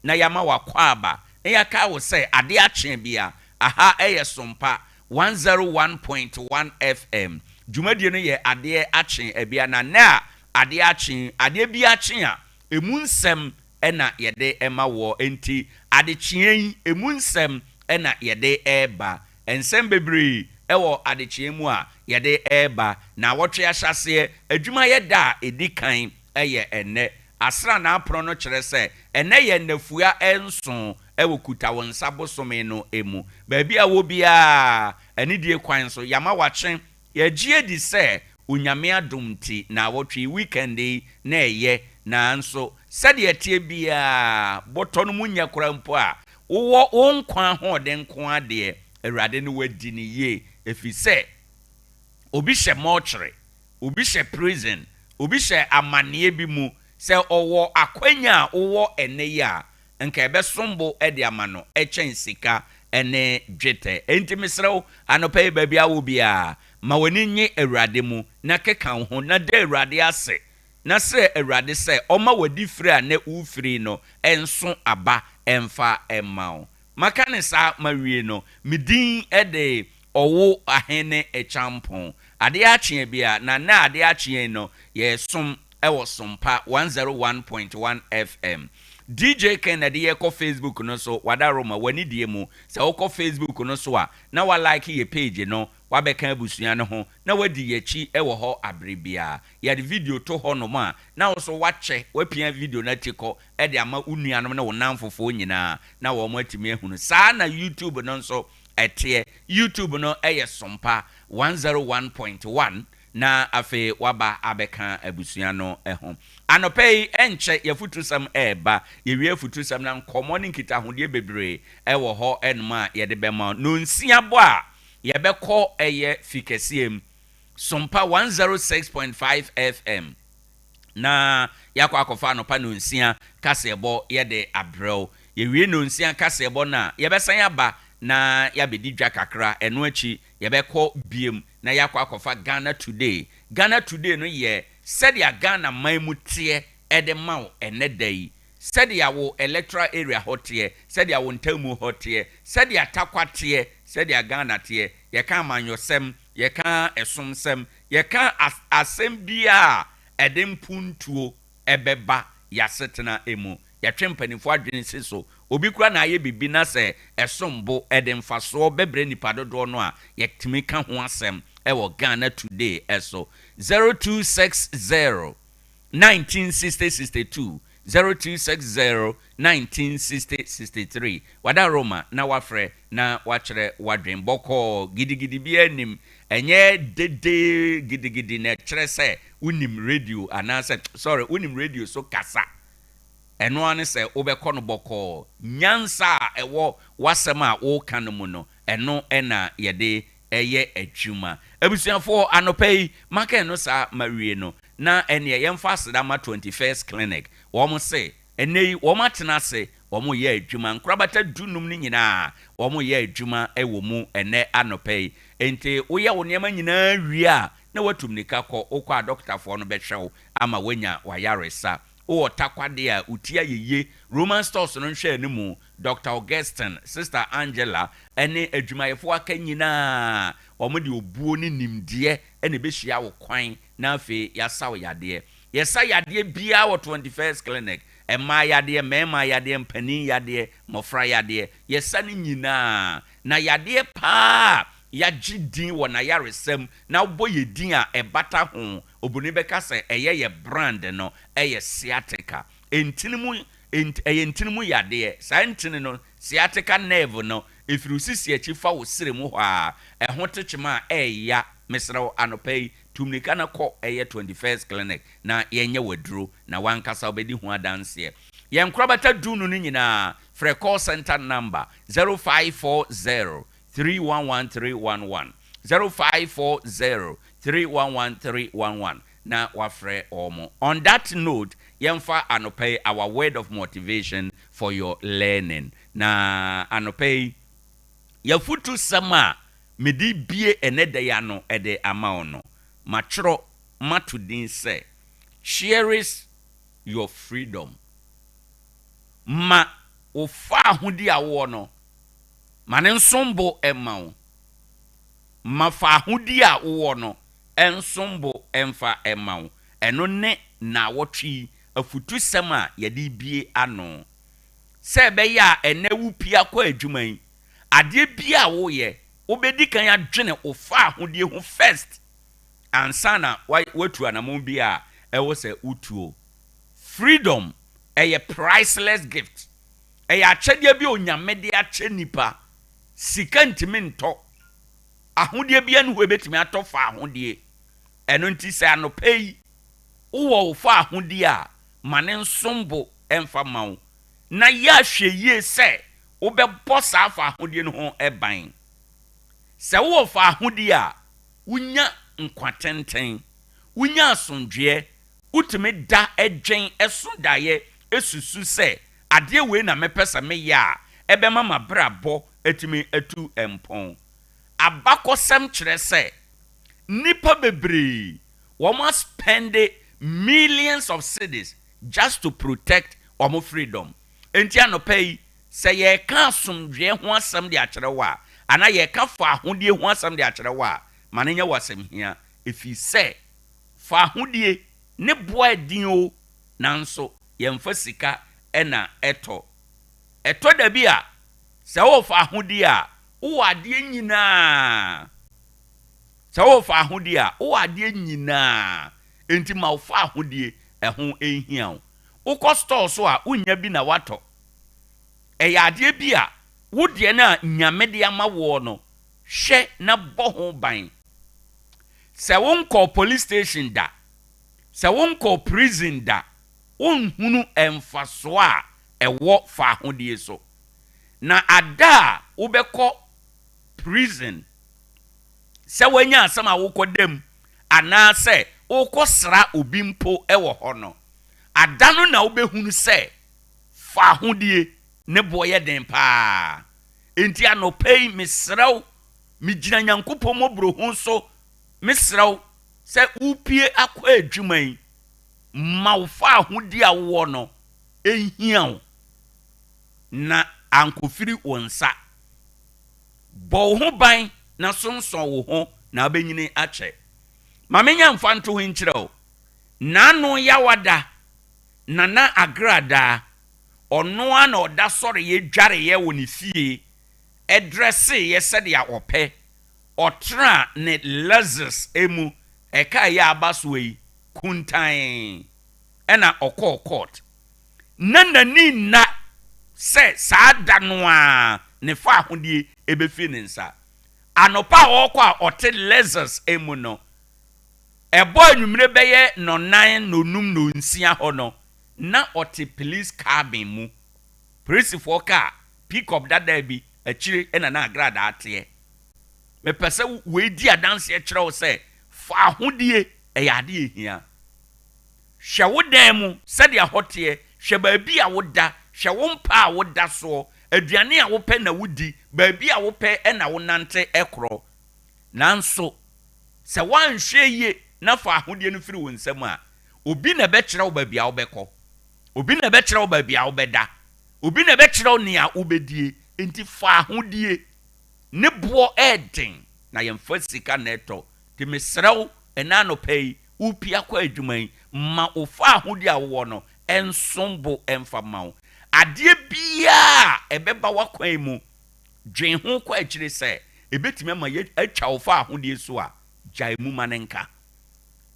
na yɛama wo akwaaba na yɛakae wo sɛ adeɛ akye bia aha ɛyɛ Sompa 101.1 FM. Dwumadie no yɛ Adeɛ Akye Abia, na nnɛ a adeɛ akye, adeɛ bi akye a, ɛmu nsɛm na yɛde ma woɔ. Enti adekyeɛ yi, ɛmu nsɛm na yɛde reba. Nsɛm bebree wɔ adekyeɛ mu a yɛde reba. Naawɔtwe ahyɛaseɛ, adwumayɛ da a ɛdi kan yɛ ɛnnɛ. Asranaa pono no kyerɛ sɛ ɛnnɛ yɛ nnafua nson wɔ Kutawonsa bosome no mu. Baabi a wɔ biara, anidie kwan so, yɛama wakye. Yɛgye adi sɛ Onyame adom nti, naawɔtwe yi, weekend yi, na ɛyɛ. Nanso, sɛdeɛ ɛteɛ biara, bɔtɔ no mu nyɛ koraa mpo a, wowɔ wo nkwa ahoɔden nko ara deɛ, Awurade ne wo adi no yie, ɛfiri sɛ obi hyɛ mɔɔkyere, obi hyɛ prison, obi hyɛ amaneɛ bi mu. Sɛ ɔwɔ akwanya a wowɔ ɛnnɛ yi a, nka ɛbɛsom bo de ama no kyɛn sika ne dwetɛ. Enti mesrɛ wo, anɔpa yi, baabi a wowɔ biara, ma w'ani nnye Awurade mu, na keka wo ho, na da Awurade ase, na srɛ Awurade sɛ ɔmma w'adifire a nnɛ worefiri no nso aba mfa mma wo. Maka no saa mawie no, me din de Ɔwo Ahene Kyampong. Adeɛ akye biara, na nnɛ a adeɛ akye yi no, yɛresom wɔ Sompa 101.1 FM. DJ Ken na ɛde yɛ kɔ Facebook no so, Wadaroma, w'anidie mu. Sɛ wokɔ Facebook no so a, na wa like yɛ page no, wabɛka abusua no ho, na wadi yɛakyi wɔ hɔ abere biara. Yɛde video to hɔ nom a, na wo nso wakyɛ, wapia video no ati kɔ de ama wo nuanom ne wo nnamfofoɔ nyinaa na wɔn atumi ahunu. Saa na YouTube no nso ɛteɛ. YouTube no yɛ Sompa 101.1 na afei waba abɛka abusua no ho. Anɔpa yi, ɛnkyɛ y'afutusɛm reba. Yɛwie afutusɛm no a, nkɔmmɔ ne nkitahodie bebree wɔ hɔ nom a yɛde bɛma wo. Nonsia bɔ a, yɛbɛkɔ ɛyɛ fi kɛseɛ mu, Sompa 106.5 FM, na yɛakɔ akɔfa anɔpa nonsia kaseɛbɔ yɛde abrɛ wo. Yɛwie nonsia kaseɛbɔ no a, yɛbɛsan aba na yɛabɛdi dwa kakra. Ɛno akyi, yɛbɛkɔ biom na yɛakɔ akɔfa Ghana Today. Ghana Today no yɛ sɛdeɛ Ghana man mu teɛ de ma wo ɛnnɛ da yi, sɛdeɛ wo electoral area hɔ teɛ, sɛdeɛ wo ntamu hɔ teɛ, sɛdeɛ Tarkwa teɛ, sɛdeɛ Ghana teɛ. Yɛka amanyɔsɛm, yɛka ɛsomsɛm, yɛka asɛm biara a ɛde mpuntuo bɛba y'asetena mu. Yɛtwe mpanimfoɔ adwene si so. Obi koraa na ayɛ biribi na sɛ ɛsom bo, ɛde mfasoɔ bɛbrɛ nnipa dodoɔ no a, yɛtumi ka ho asɛm wɔ Ghana Today so. 0260 1960 62, 0260 1960 63. Wada Roma na wafrɛ na wakyerɛ w'adwene. Bɔkɔɔ, gidigidi biara nnim. Ɛnyɛ dede gidigidi na ɛkyerɛ sɛ wonim radio anaasɛ, sorry, wonim radio so kasa. Ɛno ara ne sɛ wobɛkɔ no bɔkɔɔ. Nyansa a ɛwɔ w'asɛm a woreka no mu no, ɛno na yɛde yɛ adwuma. Abusuafoɔ, anɔpa yi, maka ɛno saa mawie no, na ɛnneɛ yɛmfa aseda mma 21st Clinic. Wɔn se, ɛnnɛ yi, wɔn atena ase, wɔreyɛ adwuma. Nkorabata du-num no nyinaa, wɔreyɛ adwuma wɔ mu ɛnnɛ anɔpa yi. Enti woyɛ wo nneɛma nyinaa wie a, na woatu mmirika kɔ. Wokɔ a, dɔkotafoɔ no bɛhwɛ wo ama woanya w'ayaresa. Wowɔ takwade a wo ti ayɛ yie. Roman Stores no nhwɛanimu, Dɔkta Augustine, Sista Angela, ne adwumayɛfoɔ aka nyinaa, wɔde obuo ne nimdeɛ na ɛbɛhyia wo kwan na afei yɛasa wo yadeɛ. Yɛsa yadeɛ biara wɔ 21st Clinic, mmaa yadeɛ, mmarima yadeɛ, mpanin yadeɛ, mmɔfra yadeɛ, yɛsa ne nyinaa. Na yadeɛ pa ara a yɛagye din wɔ n'ayaresa mu na wobɔ yɛn din a ɛbata ho, oburoni bɛka sɛ ɛyɛ yɛ brand no, yɛ sciatica. Ntini mu, nt, ɛyɛ ntini mu yadeɛ. Saa ntini no, sciatica nerve no, ɛfiri wo sisi akyi fa wo srɛ mu hɔ ara. Ɛho tekyema a ɛreya. Mesrɛ wo, anɔpa yi, tu mmirika na kɔ ɛyɛ 21st Clinic na yɛnyɛ wo aduro, na w'ankasa wobɛdi ho adanseɛ. Yɛn nkorabata du no no nyinaa, frɛ call centre number 0540 311 311, 0540 311 311 na wafrɛ wɔn. On that note, yɛmfa anɔpa yi our word of motivation for your learning. Na anɔpa yi, y'afutusɛm a mede bie ɛnɛ da yi ano de ama wo no, matwerɛ mato din sɛ, Cherish your freedom. Ma. Wo faahodi a wowɔ no, ma no nsom bo mma wo. Ma faahodi a wowɔ no nsom bo mfa mma wo. Ɛno ne nnawɔtwe yi afutusɛm a yɛde rebue ano. Sɛ ɛbɛyɛ a ɛnnɛ wopue akɔ adwuma yi, adeɛ biara a woreyɛ, wobɛdi kan adwene wo faahodie ho first ansa na woatu anamɔn bi a ɛwɔ sɛ wotuo. Freedom ɛyɛ priceless gift. Ɛyɛ akyɛdeɛ bi a Onyame de akyɛ nnipa. Sika ntumi ntɔ. Ahodeɛ biara nni hɔ a ɛbɛtumi atɔ faahodie. Ɛno nti sɛ anɔpa yi wowɔ wo faahodie a, ma no nsom bo mfa mma wo, na yɛ ahwɛyie sɛ wobɛbɔ saa faahodie no ho ban. Sɛ wowɔ faahodie a, wonya nkwa tenten, wonya asomdwoeɛ, wotumi da dwen so daeɛ susu sɛ adeɛ wei na mepɛ sɛ meyɛ a ɛbɛma m'abrabɔ atumi atu mpɔn. Abakɔsɛm kyerɛ sɛ nnipa bebree wɔn aspɛnde millions of cedis just to protect wɔn freedom. Enti anɔpa yi, sɛ yɛreka asomdwoeɛ ho asɛm de akyerɛ wo a, anaa yɛreka faahodie ho asɛm de akyerɛ wo a, ma no nyɛ wo asɛm hia, ɛfiri sɛ faahodie ne boɔ yɛ den o, nanso yɛmfa sika na ɛtɔ. Ɛtɔ da bi a, sɛ wowɔ faahodie a, wowɔ adeɛ nyinaa. Sɛ wowɔ faahodie a, wowɔ adeɛ nyinaa. Enti ma wo faahodie ɛho nhia wo. Wokɔ store so a, wonnya bi na woatɔ. Ɛyɛ adeɛ bi a, wo deɛ no a Nyame de ama woɔ no, hwɛ na bɔ ho ban. Sɛ wonkɔɔ police station da, sɛ wonkɔɔ prison da, wonhunu mfasoɔ a ɛwɔ faahodie so. Na ada a wobɛkɔ prison, sɛ woanya asɛm a wokɔda mu anaasɛ wokɔsra obi mpo wɔ hɔ no, ada no na wobɛhunu sɛ faahodie ne boɔ yɛ den pa ara. Enti anɔpa yi mesrɛ wo, megyina Nyankopɔn mmɔborɔhunu so mesrɛ wo sɛ wopue akɔ adwuma yi, ma wo faahodie a wowɔ no nhia wo na ankɔfiri wo nsa. Bɔ wo ho ban na sonsɔn wo ho na wobɛnyini akyɛ. Ma menyɛ mfantoho yi nkyerɛ wo. N'ano Yawada, Nana Agradaa, ɔno ara na ɔda sɔreeɛ dwareeɛ wɔ ne fie, drɛseeɛ sɛdeɛ ɔpɛ, ɔtraa ne Lexus mu, ɛkaa yi a aba soɔ yi, kuntann, ɛna ɔkɔɔ court. Na n'ani nna sɛ saa da no ara ne faahodie bɛfiri ne nsa. Anɔpa a ɔrekɔ a ɔte Lexus mu no, ɛbɔ anwummere bɛyɛ nnɔnnan, nnɔnum, nnɔnsia hɔ no, na ɔte police cabin mu. Polisifoɔ kaa, pick-up dadaa bi, akyire na na agradaa teɛ. Mepɛ sɛ wei di adanseɛ kyerɛ wo sɛ faahodie yɛ adeɛ a ɛhia. Hwɛ wo dan mu sɛdeɛ hɔ teɛ, hwɛ baabi a woda, hwɛ wo mpa a woda soɔ, aduane a wopɛ na wodi, baabi a wopɛ na wonante korɔ. Nanso sɛ woanhwɛ yie na faahodie no firi wo nsam a, obi na ɛbɛkyerɛ wo baabi a wobɛkɔ, obi na ɛbɛkyerɛ wo baabi a wobɛda, obi na ɛbɛkyerɛ wo nea wobɛdie. Enti faahodie ne boɔ yɛ den na yɛmfa sika na ɛtɔ. Nti mesrɛ wo ɛnnɛ anɔpa yi, worepue akɔ adwuma yi, ma wo faahodi a wowɔ no nsom bo mfa mma wo. Adeɛ biara a ɛbɛba w'akwan mu, dwen ho kɔ akyire sɛ ɛbɛtumi ama atwa wo faahodie so a, gyae mu ma no nka.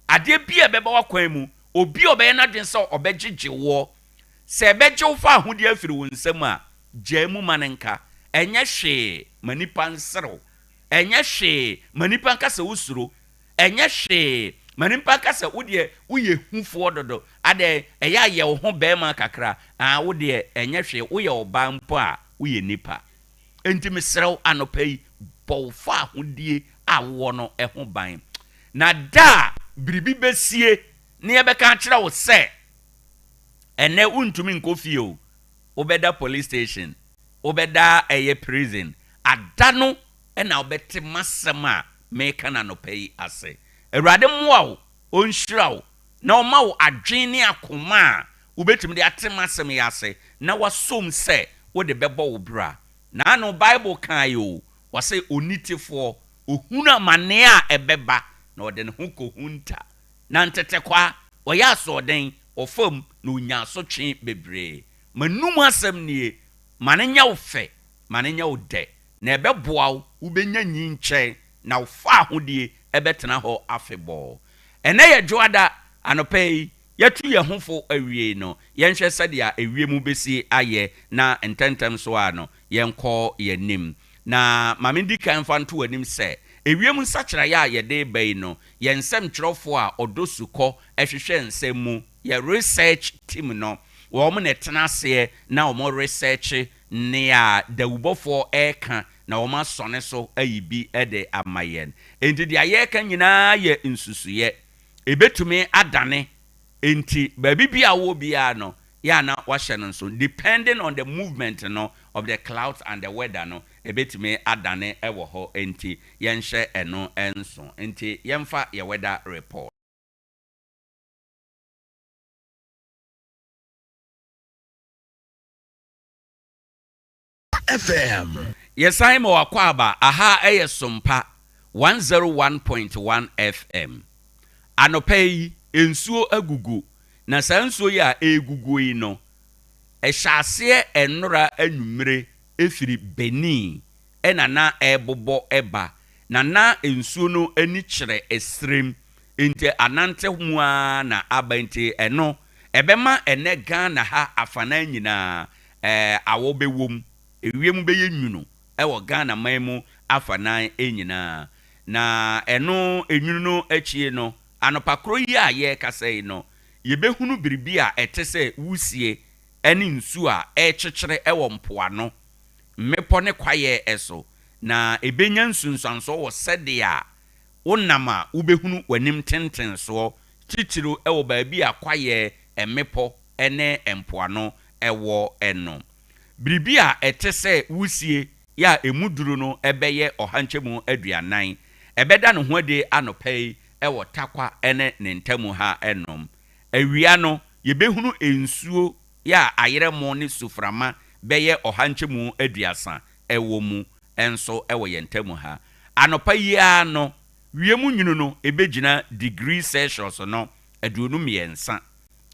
Adeɛ biara a ɛbɛba w'akwan mu, obi a ɔbɛyɛ n'adwene sɛ ɔbɛgyegye woɔ, sɛ ɛbɛgye wo faahodie afiri wo nsam a, gyae mu ma no nka. Ɛnyɛ hwee ma nnipa nserew. Ɛnyɛ hwee ma nnipa nka sɛ wosuro. Ɛnyɛ hwee ma nnipa nka sɛ wo deɛ woyɛ hufoɔ dodo. Adɛn, ɛyɛ a yɛ wo ho barima kakra. Aa, wo deɛ ɛnyɛ hwee, woyɛ ɔbaa mpo a, woyɛ nipa. Enti mesrɛ wo anɔpa yi, bɔ wo faahodie a wowɔ no ho ban. Na da a biribi bɛsie na yɛbɛka akyerɛ wo sɛ, ɛnnɛ wontumi nkɔ fie o, wobɛda police station, wobɛda ɛyɛ prison, ada no na wobɛte m'asɛm a mereka no anɔpa yi ase. Awurade mmoa wo, ɔnhyira wo, na ɔma wo adwene ne akoma a wobɛtumi de ate m'asɛm yi ase na woasom sɛ. wode bɛbɔ wo bra. Naano Bible kae o, ɔse onitefoɔ, ɔhunu amaneɛ a ɛbɛba, na ɔde ne ho kɔhunta. Na ntetekwaa, ɔyɛ asoɔden, ɔfam, na ɔnya asotwe bebree. M'anum asɛm nie, ma no nyɛ wo fɛ, ma no nyɛ wo dɛ, na ɛbɛboa wo, wobɛnya nyinkyɛn, na wo faahodie bɛtena hɔ afebɔɔ. Ɛnnɛ yɛ Dwoada anɔpa yi, yɛatu yɛn ho fo awiei no, yɛnhwɛ sɛdeɛ ewiem bɛsi ayɛ na ntɛmntɛm so ara no yɛnkɔ yɛn anim. Na ma mendi kan mfa nto w'anim sɛ, ewiem nsakyeraeɛ a yɛde reba yi no, yɛn nsɛmtwerɛfoɔ a ɔdɔ sukɔ hwehwɛ nsɛm mu, yɛn research team no, wɔn na ɛtena aseɛ na wɔn research nea dawubɔfoɔ reka na wɔn asɔne so ayi bi de ama yɛn. Enti deɛ yɛreka nyinaa yɛ nsusuiɛ. Ɛbɛtumi adane. Enti baabi biara a wowɔ biara no, yɛ a na woahyɛ no nso. Depending on the movement no of the clouds and the weather no, ɛbɛtumi adane wɔ hɔ. Enti yɛnhyɛ ɛno nso. Enti yɛmfa yɛ weather report. FM. Yɛsan ma w'akwaaba, aha yɛ Sompa 101.1 FM. Anɔpa yi, nsuo agugu, na saa nsuo yi a ɛreguguo yi no, ɛhyɛ aseɛ nnora anwummere firi Benin na na ɛrebobɔ ba, na na nsuo no ani kyerɛ ɛserem, nti anante mu ara na aba, nti ɛno ɛbɛma ɛnnɛ Ghana ha afanan nyinaa Ɛɛ, awɔ bɛwom. Ewiem bɛyɛ nwunu wɔ Ghana man mu afanan nyinaa. Na ɛno nwunu no akyie no, anɔpa korɔ yi a yɛrekasa yi no, yɛbɛhunu biribi a ɛte sɛ wusie ne nsuo a ɛrekyekyere wɔ mpoano, mmepɔ ne kwaeɛ so. Na ɛbɛnya nsunsuansoɔ wɔ sɛdeɛ wonam a wobɛhunu w'anim ntentensoɔ, titiriw wɔ baabi a kwaeɛ, mmepɔ ne mpoano wɔ no. Biribi a ɛte sɛ wusie yi a emu duru no bɛyɛ ɔha nkyɛmu 40. Ɛbɛda ne ho adi anɔpa yi wɔ Tarkwa ne ne ntamu ha nom. Awia no, yɛbɛhunu nsuo yi a ayerɛmo ne suframa bɛyɛ ɔha nkyɛmu 30 wɔ mu nso wɔ yɛn ntamu ha. Anɔpa yi ara no, wiem nwunu no bɛgyina degree Celsius no 23.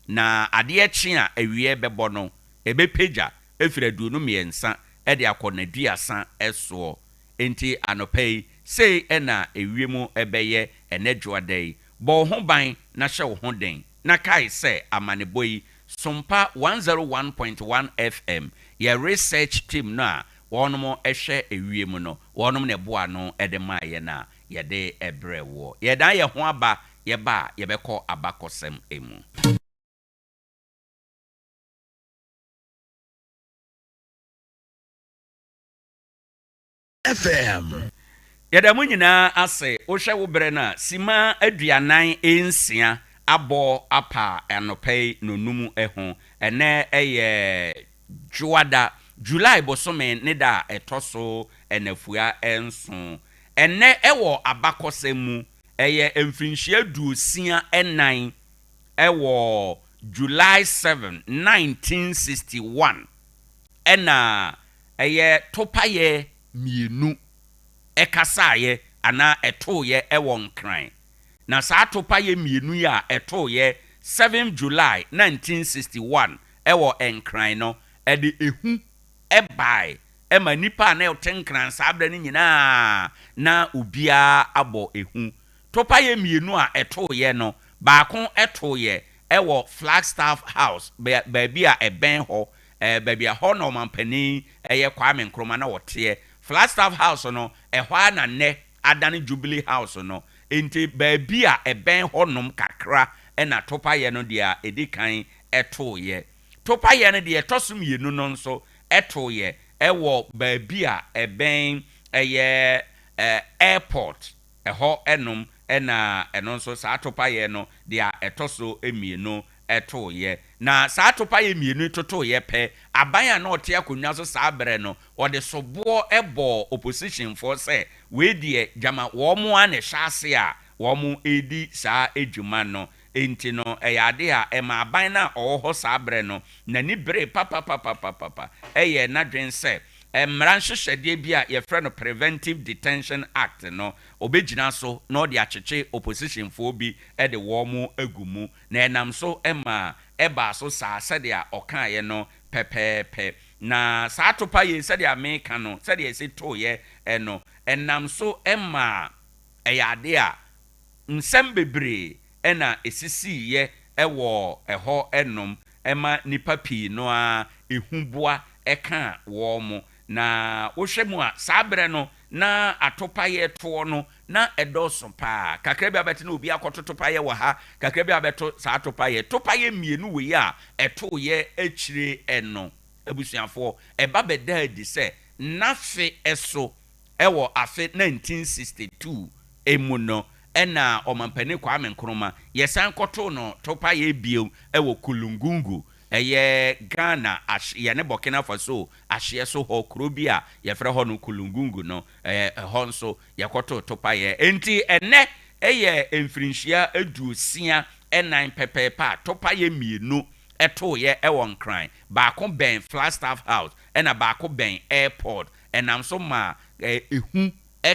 Na adeɛ kye a awieɛ bɛbɔ no, ɛbɛpagya afiri 23 de akɔ n'aduasa soɔ. Enti anɔpa yi, sei na ewiem bɛyɛ ɛnnɛ Dwoada yi. Bɔ wo ho ban na hyɛ wo ho den, na kae sɛ amanebɔ yi, Sompa 101.1 FM, yɛ research team no a wɔnom hwɛ ewiem no, wɔnom na ɛboa ano de maa yɛn a yɛde brɛɛ woɔ. Yɛdan yɛn ho aba Yɛba a, yɛbɛkɔ abakɔsɛm mu. FM. Yɛda mo nyinaa ase. Wohwɛ wo berɛ no a, simma 46 abɔ apa anɔpa yi nnɔnnum ho. Ɛnnɛ yɛ Dwoada, July bosome ne da a ɛtɔ so nnafua nson. Ɛnnɛ wɔ abakɔsɛm mu, Ɛyɛ mfirinhyia 64 wɔ July 7, 1961 ɛna ɛyɛ topaeɛ mmienu ɛkasaeɛ anaa ɛtooeɛ wɔ Nkran. Na saa topaeɛ mmienu yi a ɛtooeɛ 7 July 1961 wɔ Nkran no, ɛde ehu bae ma nnipa a na wɔte Nkran saa berɛ no nyinaa, na obiara abɔ hu. Topaeɛ mmienu a ɛtoeɛ no, baako toeɛ wɔ Flagstaff House, baabi a ɛbɛn hɔ, baabi a ɛhɔ na ɔmampanin yɛ Kwame Nkrumah na ɔteɛ. Flagstaff House no, ɛhɔ ara na nnɛ adane Jubilee House no. Enti baabi a ɛbɛn hɔnom kakra na topaeɛ no deɛ ɛdi kan toeɛ. Topaeɛ no deɛ ɛtɔ so mmienu no nso toeɛ wɔ baabi a ɛbɛn ɛyɛ airport ɛhɔ nom na ɛno nso saa topaeɛ no deɛ ɛtɔ so mmienu toeɛ. Na saa topaeɛ mmienu yi totoeɛ pɛ, aban a na ɔte akonnwa so saa berɛ no, ɔde soboɔ bɔɔ oppositionfoɔ sɛ wei deɛ gyama wɔn ara na ɛhyɛ aseɛ a wɔredi saa dwuma no. Enti no, ɛyɛ ade a ɛma aban no a ɔwɔ hɔ saa berɛ no, n'ani beree papapapapapa, ɛyɛɛ n'adwene sɛ mmara nhyehyɛdeɛ bi a yɛfrɛ no Preventive Detention Act no, ɔbɛgyina so na ɔde akyekye oppositionfoɔ bi de wɔn agu mu. Na ɛnam so maa ɛbaa so saa sɛdeɛ ɔkaeɛ no pɛpɛɛpɛ. Na saa topa yei, sɛdeɛ meka no, sɛdeɛ ɛsi toeɛ no, ɛnam so maa ɛyɛ adeɛ a nsɛm bebree na ɛsisiiɛ wɔ ɛhɔ nom ma nnipa pii no ara huboa kaa wɔn. Na wohwɛ mu a, saa berɛ no na atopaeɛ toɔ no na ɛdɔɔso pa ara. Kakra bi a wobɛte na obi akɔto topaeɛ wɔ ha, kakra bi a wobɛto saa topaeɛ. Topaeɛ mmienu wei a ɛtoeɛ akyire no, abusuafoɔ, ɛba bɛdaa adi sɛ n'afe so wɔ afe 1962 mu no na Ɔmampanin Kwame Nkrumah yɛsan kɔtoo no topaeɛ bio wɔ Kulungungu, ɛyɛ Ghana ahyeɛ ne Burkina Faso ahyeɛ so hɔ kuro bi a yɛfrɛ hɔ no Kulungungu no, ɛhɔ nso yɛkɔtoo topaeɛ. Enti ɛnnɛ yɛ mfirinhyia 64 pɛpɛɛpɛ a topaeɛ mmienu tooeɛ wɔ Nkran, baako bɛn Flagstaff House ɛna baako bɛn Airport. Ɛnam so maa ehu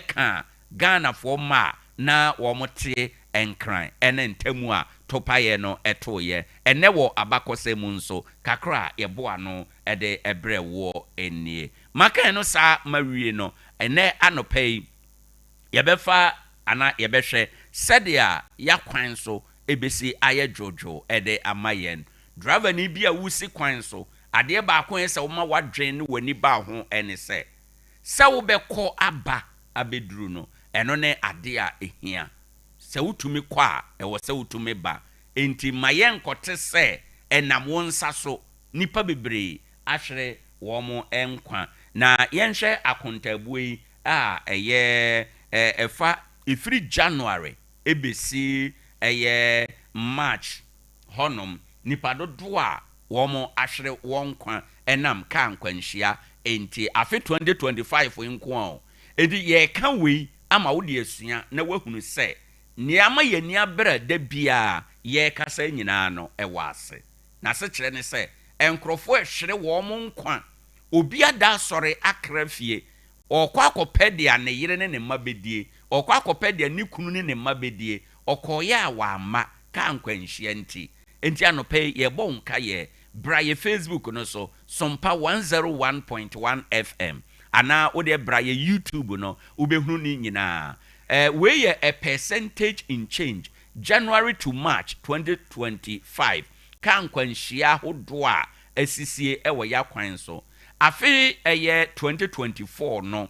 kaa Ghanafoɔ mma a na wɔte Nkran ne ntamu a topaeɛ no tooeɛ. Ɛnnɛ wɔ abakɔsɛm mu nso, kakra a yɛbɔ ano de brɛ woɔ nie. Maka ɛno saa mawie no, ɛnnɛ anɔpa yi, yɛbɛfa anaa yɛbɛhwɛ sɛdeɛ y'akwan so bɛsi ayɛ dwoodwoo de ama yɛn. Dravani bi a wosi kwan so, adeɛ baako a ɛsɛ sɛ woma w'adwene ne w'ani ba ho ne sɛ, sɛ wobɛkɔ aba abɛduru no, ɛno ne adeɛ a ɛhia. Sɛ wotumi kɔ a, ɛwɔ sɛ wotumi ba. Enti ma yɛnkɔte sɛ ɛnam wo nsa so nnipa bebree ahwere wɔn nkwa. Na yɛnhwɛ akontaabuo yi a ɛyɛ ɛfa ɛfiri January bɛsi ɛyɛ March hɔnom, nnipa dodoɔ a wɔahwere wɔn nkwa ɛnam kaa nkwanhyia nti. Afe 2025 yi nko ara o. Enti yɛreka wei ama wode asua na woahunu sɛ nea ama yɛn ani abere da biara yɛrekasa nyinaa no wɔ ase. N'asekyerɛ ne sɛ nkurɔfoɔ rehwere wɔn nkwa. Obi ada asɔre akra fie, ɔrekɔ akɔpɛ deɛ ne yere ne ne mma bɛdie, ɔrekɔ akɔpɛ deɛ ne kunu ne ne mma bɛdie, ɔkɔeɛ a wamma, kaa nkwanhyia nti. Enti anɔpa yi yɛrebɔ wo nkaeɛ, bra yɛ Facebook no so, Sompa 101.1 FM, anaa wo deɛ bra yɛ YouTube no, wobɛhunu ne nyinaa. Eh, wei yɛ a percentage in change, January to March 2025, kaa nkwanhyia ahodoɔ a asisie wɔ y'akwan so. Afe ɛyɛ 2024 no,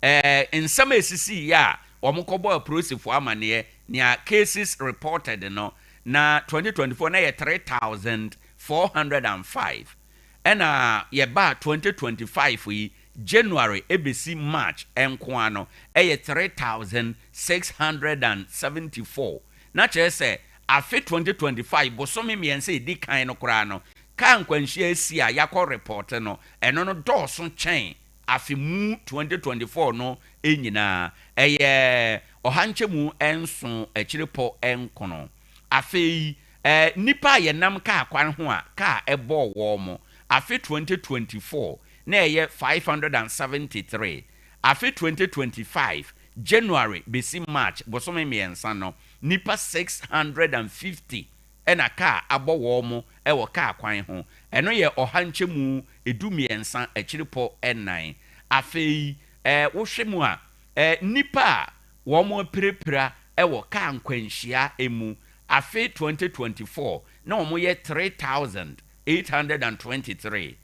eh, nsɛm a esisiiɛ a wɔkɔbɔɔ apolisifoɔ amaneɛ, nea cases reported no, na 2024 na ɛyɛ 3,405. Ɛna yɛbaa 2025 yi, January ɛbɛsi March nko ara no, ɛyɛ 3,674. Na kyerɛ sɛ afe 2025 bosome mmiɛnsa a ɛdi kan no koraa no, kaa nkwanhyia asi a yɛakɔ report no, ɛno no dɔɔso kyɛn afe mu 2024 no nyinaa. Ɛyɛ ɔha nkyɛmu nson akyirepɔ nkono. Afei, nnipa a yɛnam kaa kwan ho a kaa bɔɔ wɔn, afe 2024 na ɛyɛ 573. Afe 2025 January bɛsi March bosome mmiɛnsa no, nnipa 650 na kaa abɔ wɔn wɔ kaa kwan ho. Ɛno yɛ ɔha nkyɛmu 13 akyirepɔ nnan. Afei, wohwɛ mu a, nnipa a wɔapirapira wɔ kaa nkwanhyia mu afe 2024 na wɔyɛ 3,823,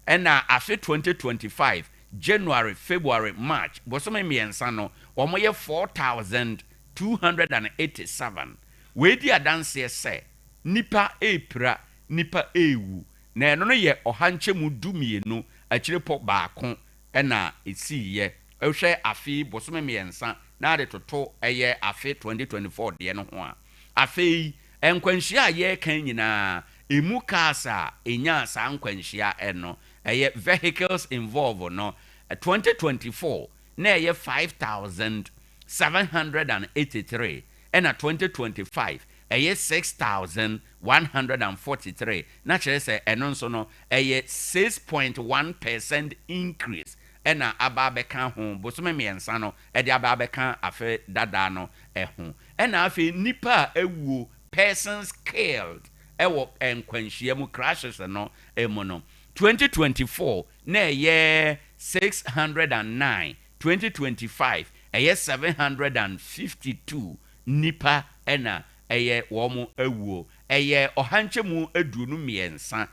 ɛna afe 2025 January, February, March bosome mmiɛnsa no wɔyɛ 4,287. Wei di adanseɛ sɛ nnipa repira, nnipa rewu, na ɛno no yɛ ɔha nkyɛmu 12 akyirepɔ baako na ɛsiiɛ. Wohwɛ afe yi bosome mmiɛnsa na ade toto ɛyɛ afe 2024 deɛ no ho a, afei nkwanhyia a yɛreka yi nyinaa, ɛmu cars a ɛnyaa saa nkwanhyia no, ɛyɛ vehicles involved no, 2024 na ɛyɛ 5,783, ɛna 2025 ɛyɛ 6,143, na kyerɛ sɛ ɛno nso no ɛyɛ 6.1% increase ɛna aba abɛka ho bosome 3 no ɛde aba abɛka afe dada no ɛho. Ɛna afei nipa a ɛwuo, persons killed, ɛwɔ nkwanhyia mu, crashes no mu no, 2024 na ɛyɛ 609, 2025 ɛyɛ 752 nipa ɛna ɛyɛ wɔn awuo. Ɛyɛ 123.5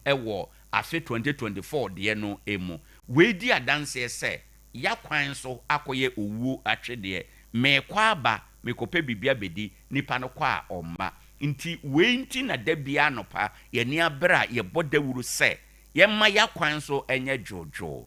ɛwɔ afe 2024 deɛ no mu. Wei di adanseɛ sɛ yakwan so akɔyɛ owuo atwedeɛ. Mɛkɔ aba, mekɔpɛ biribi abɛdi, nipa no kɔ a ɔmma. Nti wei nti na da bia anɔpa yɛni abere a yɛbɔ dawuro sɛ yɛmma yakwan so ɛnyɛ dwoodwoo.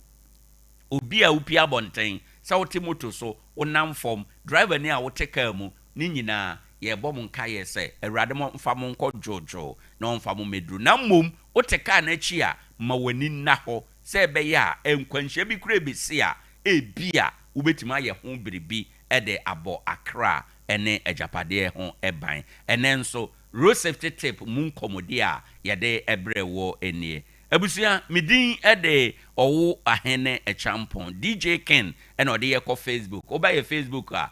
Obi a wopie abɔnten, sɛ wote moto so, wonam fam, driver ni a wote kaa mu ne nyinaa, yɛbɔ mo nkaeɛ sɛ Awurade mo mfa mo nkɔ dwoodwoo na ɔmfa mo mmɛduru. Na mmom wote kaa n'akyi a, ma w'ani nna hɔ sɛ ɛbɛyɛ a nkwanhyia bi kura bɛsi a, ebi a wobɛtumi ayɛ ho biribi ɛde abɔ akra ɛne agyapadeɛ ho ɛban. Ɛnɛ nso road safety tip mu nkɔmmɔdi a yɛde ɛbrɛ wɔ nie. Abusua, me din ɛde Ɔwo Ahene Ɛkyampɔn DJ Ken, ɛna ɔde yɛkɔ Facebook. Wobɛyɛ Facebook a,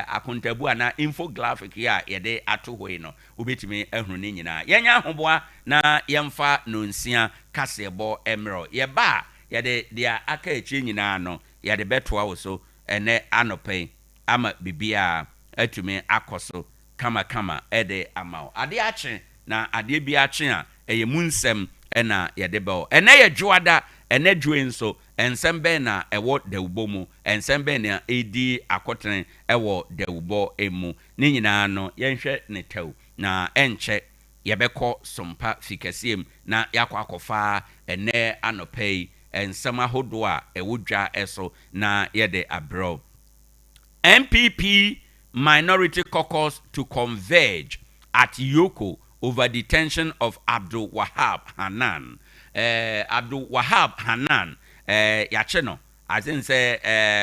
akontabu anaa infographic yi a yɛde ato hɔ yi no, wobɛtumi ahunu ne nyinaa. Yɛnyɛ ahoboa na yɛmfa nonsia kaseɛbɔ mmerɛ. Yɛba a, yɛde deɛ aka akyire nyinaa no yɛde bɛtoa wo so ɛnɛ anɔpa yi ama biribiara atumi akɔ so kamakama ɛde ama wo. Adeɛ akye na adeɛ bi akye a, ɛyɛ mu nsɛm ɛna yɛde bɛwɔ. Ɛnɛ yɛ dwoada. Ɛnɛ dwoe nso, nsɛm bɛn na ɛwɔ dawubɔ mu? Nsɛm bɛn na ɛdi akɔtene ɛwɔ dawubɔ mu? Ne nyinaa no, yɛnhwɛ ne tɛw na ɛnkyɛ yɛbɛkɔ Sompa fi kɛseɛ mu na yɛakɔ akɔfa ɛnɛ anɔpa yi nsɛm ahodoɔ a ɛwɔ dwa ɛso na yɛde abrɛw. NPP Minority Caucus to converge at EOCO over detention of Abdul Wahab Hanan. Abdul Wahab Hanan, yɛakye no asen sɛ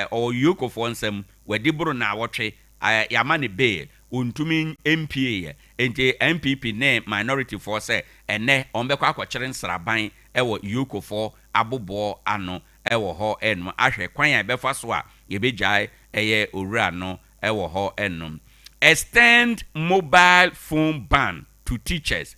ɔwɔ EOCOfoɔ nsɛm wadi boro na awɔtwe, yɛama ne bail, ɔntumi mpie yɛ. Nti NPP ne minority foɔ sɛ ɛnɛ ɔmbɛkɔ akɔkyere nsraban ɛwɔ EOCOfoɔ aboboɔ ano ɛwɔ hɔ ɛnom ahwɛ kwan a ɛbɛfa so a yɛbɛgyae ɛyɛ owura no ɛwɔ hɔ ɛnom. Extend mobile phone ban to teachers,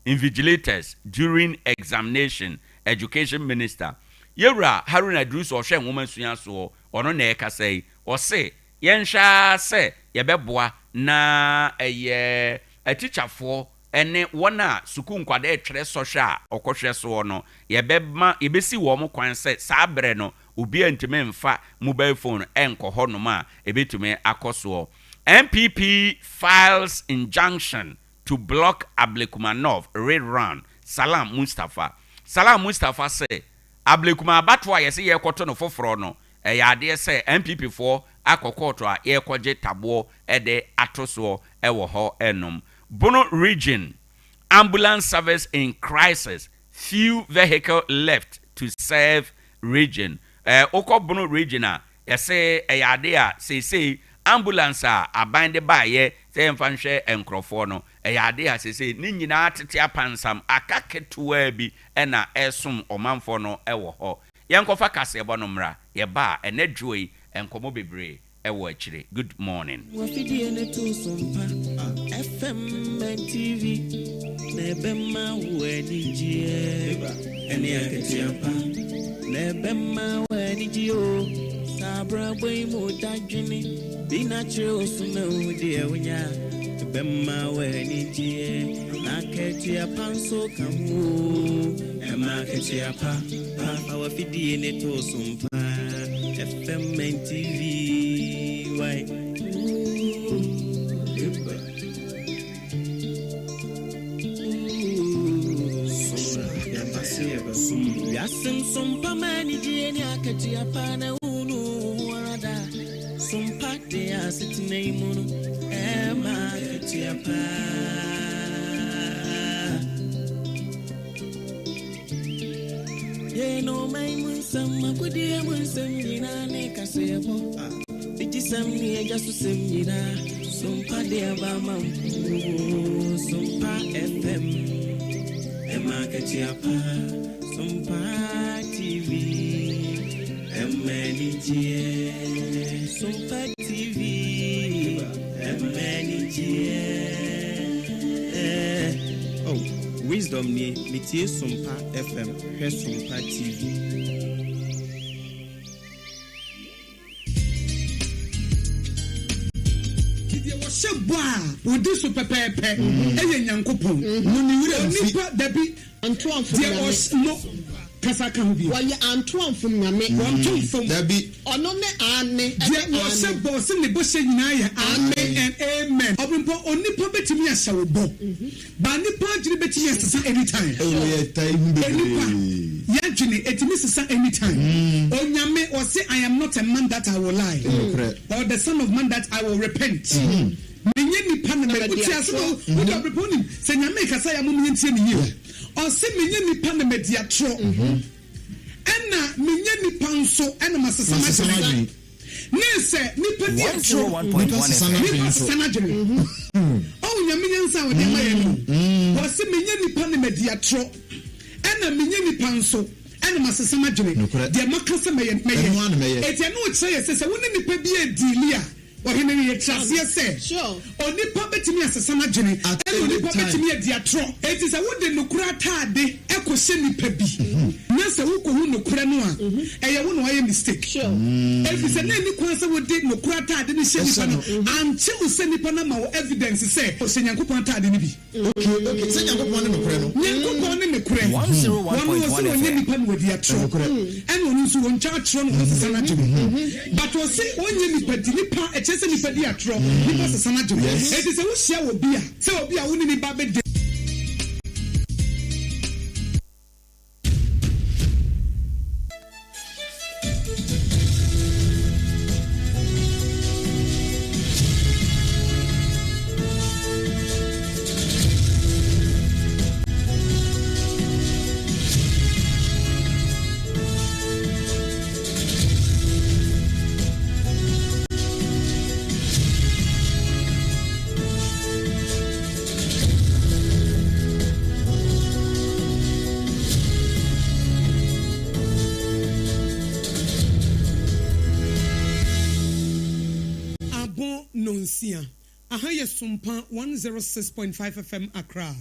invigilators during examination, Education Minister. Yɛwura Haruna Iddrisu, ɔhwɛ nwoma sua soɔ, ɔno na ɛkasa yi. Ɔse yɛnhwɛ sɛ yɛbɛboa na ɛyɛ atikyafoɔ ɛne wɔn a sukuu nkwadaa ɛtwerɛ sɔhwɛ a ɔkɔhwɛ soɔ no, yɛbɛma yɛbɛsi wɔn kwan sɛ saa berɛ no obiara ntumi mfa mobile phone ɛnkɔ hɔnom a ɛbɛtumi akɔ soɔ. NPP files injunction to block Ablekuma North rerun, Salam Mustapha. Salam Mustapha sɛ Ablekuma abatoɔ a yɛsɛ yɛrekɔto no foforɔ no, ɛyɛ adeɛ sɛ NPP foɔ akɔ kɔɔto a yɛrekɔgye taboɔ ɛde ato soɔ ɛwɔ hɔ ɛnom. Bono Region ambulance service in crisis, few vehicle left to serve region. Wokɔ Bono Region a, yɛsɛ ɛyɛ adeɛ a seesei ambulance a aban de baayɛ sɛ yɛmfa nhwɛ nkurɔfoɔ no, ɛyɛ adeɛ a seesei ne nyinaa tete apansam, aka ketewaa bi ɛna ɛsom ɔmanfoɔ no ɛwɔ hɔ. Yɛnkɔfa kaseɛbɔ no mmra. Yɛba a, ɛnɛ dwoɔ yi nkɔmmɔ bebree ɛwɔ akyire. Good morning. Wafidie ne to so mpa FM and TV na ɛbɛma wo anigyeɛ ɛne akatua pa na ɛbɛma wo anigye o. Saa abrabɔ yi mu dadwene bi na kyerɛ wo so na wo deɛ wonya, ɛbɛma wo anigyeɛ na akatua pa nso ka ho o. Ɛma akatua pa pa fa wafidie ne to so mpa FM and TV why. Ooh, eba. Wiase nsompa ma anigyeɛ ne akatua pa na wonu wo ho ara da sompa de asetena yi mu no, ɛma akatua pa. Yɛn ɔman mu nsɛm, agodie mu nsɛm nyinaa ne kaseɛbɔ, bigyesɛm ne agya so sɛm nyinaa. Sompa de aba amanfoɔ. Sompa FM ɛma akatua pa. Sompa TV ɛma anigyeɛ. Sompa TV ɛma anigyeɛ. Oh, Wisdom nie, metie Sompa FM, hwɛ Sompa TV. Nti deɛ wɔhyɛ bɔ a wɔdi so pɛpɛɛpɛ yɛ Nyankopɔn. Onipa, dabi, deɛ ɔs, no, kasa ka ho bio. Wɔyɛ antoamfom Nyame. Wɔnto mfom. Dabi. Ɔno ne Aane Deɛ ɛne wɔhyɛ Aane. bɔ, ɔse ne bɔhyɛ nyinaa yɛ Aane and Amen. Ɔbempɔ, onipa bɛtumi ahyɛ wo bɔ. But nipa adwene bɛtumi asesa anytime. Oh yɛ taa hu Nipa bebree. yɛadwene ɛtumi sesa anytime. Onyame ɔse I am not a man that I will lie Nokorɛ. or the son of man that I will repent. Menyɛ nipa na mɛ wote ase na wode ɔbrepɔ wonim sɛ Nyame kasa yɛ a mom yɛntie no yie. Ɔse menyɛ nipa na madi atorɔ ɛna menyɛ nipa nso ɛna masesa Masesa m'adwene. m'adwene. Ne sɛ nipa di atorɔ, Nipa sesa n'adwene nipa nso. sesa n'adwene. Ɔwo Nyame nyansa a ɔde ama yɛn no. Ɔse menyɛ nipa na madi atorɔ, ɛna menyɛ nipa nso ɛna masesa m'adwene. Nokorɛ. Deɛ maka sɛ mɛyɛ, mɛyɛ. Ɛno ara na mɛyɛ. Enti ɛno kyerɛ yɛ sɛ, sɛ wo ne nipa bi rediili a, ɔhene no yɛte aseɛ sɛ Sure. onipa bɛtumi asesa n'adwene, At ɛna any onipa time. bɛtumi adi atorɔ. Enti sɛ wode nokorɛ ataade kɔhyɛ nipa bi, na sɛ wokɔhu nokorɛ no a, ɛyɛ wo na woayɛ mistake. Sure. Ɛfiri sɛ na ɛnni kwan sɛ wode nokorɛ ataade no hyɛ Ɛhyɛ nipa no, no. ankye wo sɛ nipa no ama wo evidence sɛ ɔhyɛ Nyankopɔn ataade no bi. Okay, okay, sɛ Nyankopɔn ne nokorɛ no. Nyankopɔn ne nokorɛ. Wɔno ɔse ɔnyɛ nipa na wadi atorɔ. Ɛna ɔno nso ɔntwa atorɔ na ɔnsesa n'adwene. But ɔse ɔnyɛ nipa di nipa, ɛkyerɛ sɛ nipa di atorɔ, nipa sesa n'adwene. Enti sɛ wohyia obi a, sɛ obi a wo ne ne ba bɛ Abɔ nnɔnsia. Aha yɛ Sompa 106.5 FM Accra.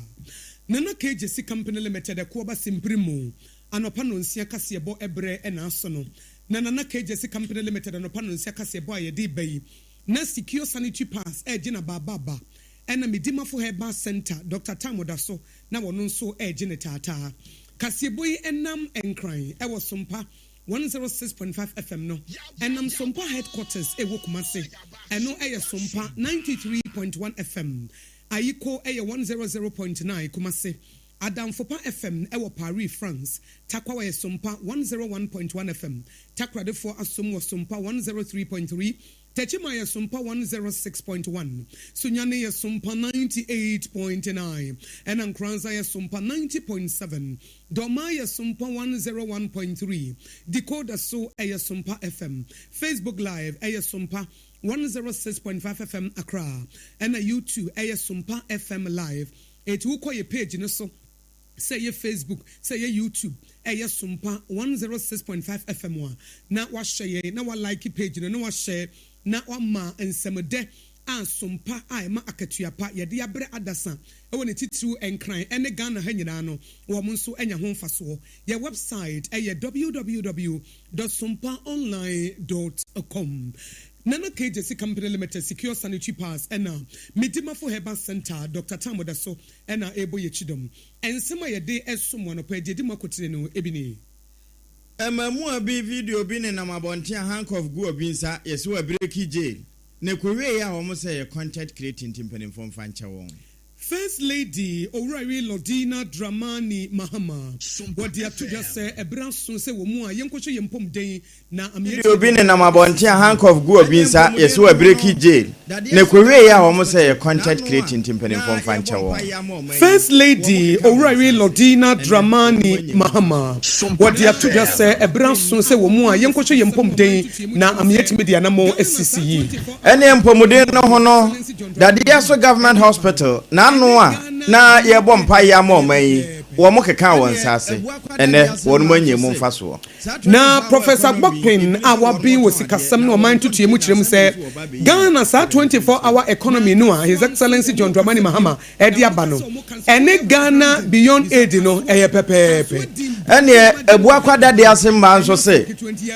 Nana K. Gyasi Company Limited Ɛkoɔba Simpiri mu anɔpa nnɔnsia kaseɛbɔ ɛberɛ na aso no. Na Nana K. Gyasi Company Limited anɔpa nnɔnsia kaseɛbɔ a yɛde reba yi, na Secure Sanitary Pads regye no abaaba ɛna Medimafo Herbal Centre, Doctor Tam Ɔdaso na wɔno nso regye no taataa. Kaseɛbɔ yi nam Nkran wɔ Sompa 106.5 FM no ɛnam Sompa Headquarters ɛwɔ Kumasi, ɛno yɛ Sompa 93.1 FM, Ayiko yɛ 100.9 Kumasi, Adamfopa FM ɛwɔ Paris, France, Tarkwa yɛ Sompa 101.1 FM, Takoradefoɔ asom wɔ Sompa 103.3, Techiman yɛ Sompa 106.1, Sunyani yɛ Sompa 98.9, ɛna Nkoranza yɛ Sompa 90.7, Dormaa yɛ Sompa 101.3, Decoder so ɛyɛ Sompa FM, Facebook Live ɛyɛ Sompa 106.5 FM Accra, ɛna YouTube ɛyɛ Sompa FM Live. Enti wokɔ yɛ page no so, sɛ ɛyɛ Facebook, sɛ ɛyɛ YouTube, ɛyɛ Sompa 106.5 FM a, na wahyɛ yɛn, na wa like page no, na wahyɛ, na wama nsɛmdɛ a Sompa a ɛma akatua pa yɛde abrɛ adasa wɔ ne titiriw Nkran ne Ghana ha nyinaa no, wɔn nso anya ho mfasoɔ. Yɛn website yɛ www dot sompaonline dot com. Nana K. Gyasi Company Limited, Secure Sanitary Pads ɛna Medimafo Herbal Centre, Doctor Tam Ɔdaso ɛna ɛrebɔ yɛn kyidɔm. Nsɛm a yɛde resom mo anɔpa yi, deɛ ɛdi mu akotene no bi nie. Mmaamua bi video bi nenam abɔnten a handcuff gu obi nsa, yɛse wabreki jail, na ɛkɔwieɛ a wɔn sɛ ɛyɛ content creating nti mpanimfoɔ mfa nkyɛ wɔn. First Lady Owuraye Lordina Dramani Mahama, wɔde ato dwa sɛ ɛberɛ aso sɛ wɔ mu a yɛnkɔhwɛ yɛn mpɔmuden na ama Video yɛatumi bi de nenam abɔnten a handcuff gu obi Ɛneɛ nsa, yɛse mpɔmuden ho wabireki no, jail. dadeɛ Na so ɛkɔwieeɛ a no, wɔn sɛ ɛyɛ content n'ano a creating nti na mpanimfoɔ mfa yɛbɔ nkyɛ wɔn. mpaeɛ ama ɔman yi, First wɔn Lady keka wɔn Owuraye nsa ase. Lordina Ɛnnɛ, wɔn Dramani anya mu. Mahama, wɔde ato dwa sɛ ɛberɛ aso sɛ wɔ mu a yɛnkɔhwɛ yɛn mpɔmuden na ama yɛatumi de anammɔn asisi yie. Ɛneɛ mpɔmuden no ho no, Dadeɛso Government Hospital n'ano a na yɛrebɔ mpaeɛ ama ɔman yi, wɔn kekaa wɔn nsa ase. Ɛnnɛ, wɔnom anya mu mfasoɔ. Na Professor Bokpin a waben wɔ sikasɛm ne ɔman ntotoeɛ mu kyerɛ mu sɛ Ghana saa 24 hour economy no a His Excellency John Dramani Mahama de aba no, ɛne Ghana Beyond Aid no ɛyɛ pɛpɛɛpɛ. Ɛneɛ Abuakwa Dadease mmaa nso se,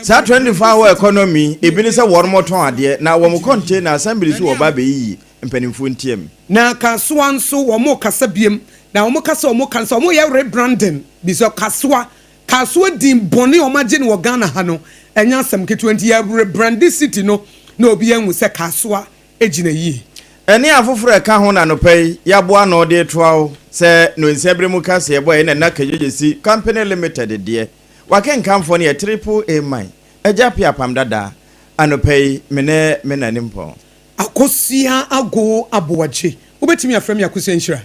saa 24 hour economy yi, ebi ne sɛ wɔnom tɔn adeɛ na wɔn container assembly so wɔba abɛyiyi mpanimfoɔ ntiam. Na Kasoa nso wɔn kasa biem na wɔn kasa a wɔn ka no sɛ wɔn yɛ rebranding bi sɛ Kasoa Kasoa din bɔne a wɔn agye no wɔ Ghana ha no ɛnyɛ asɛm ketewa nti yɛ rebrande city no na obi ahu sɛ Kasoa gyina yie. Ɛne afoforo a ɛka ho na anɔpa yi yɛaboa ano de retoa wo sɛ Nonsia bere mu kaseɛbɔ a ɛyɛ Nana Kegyegyesi Company Limited deɛ. W'akenkanfoɔ no yɛ Triple A Man, Agya Appiah Apam Dadaa. Anɔpa yi me ne me na Nimpɔn. Akosua Agow Aboagye. Wobɛtumi afrɛ me Akosua Nhyira.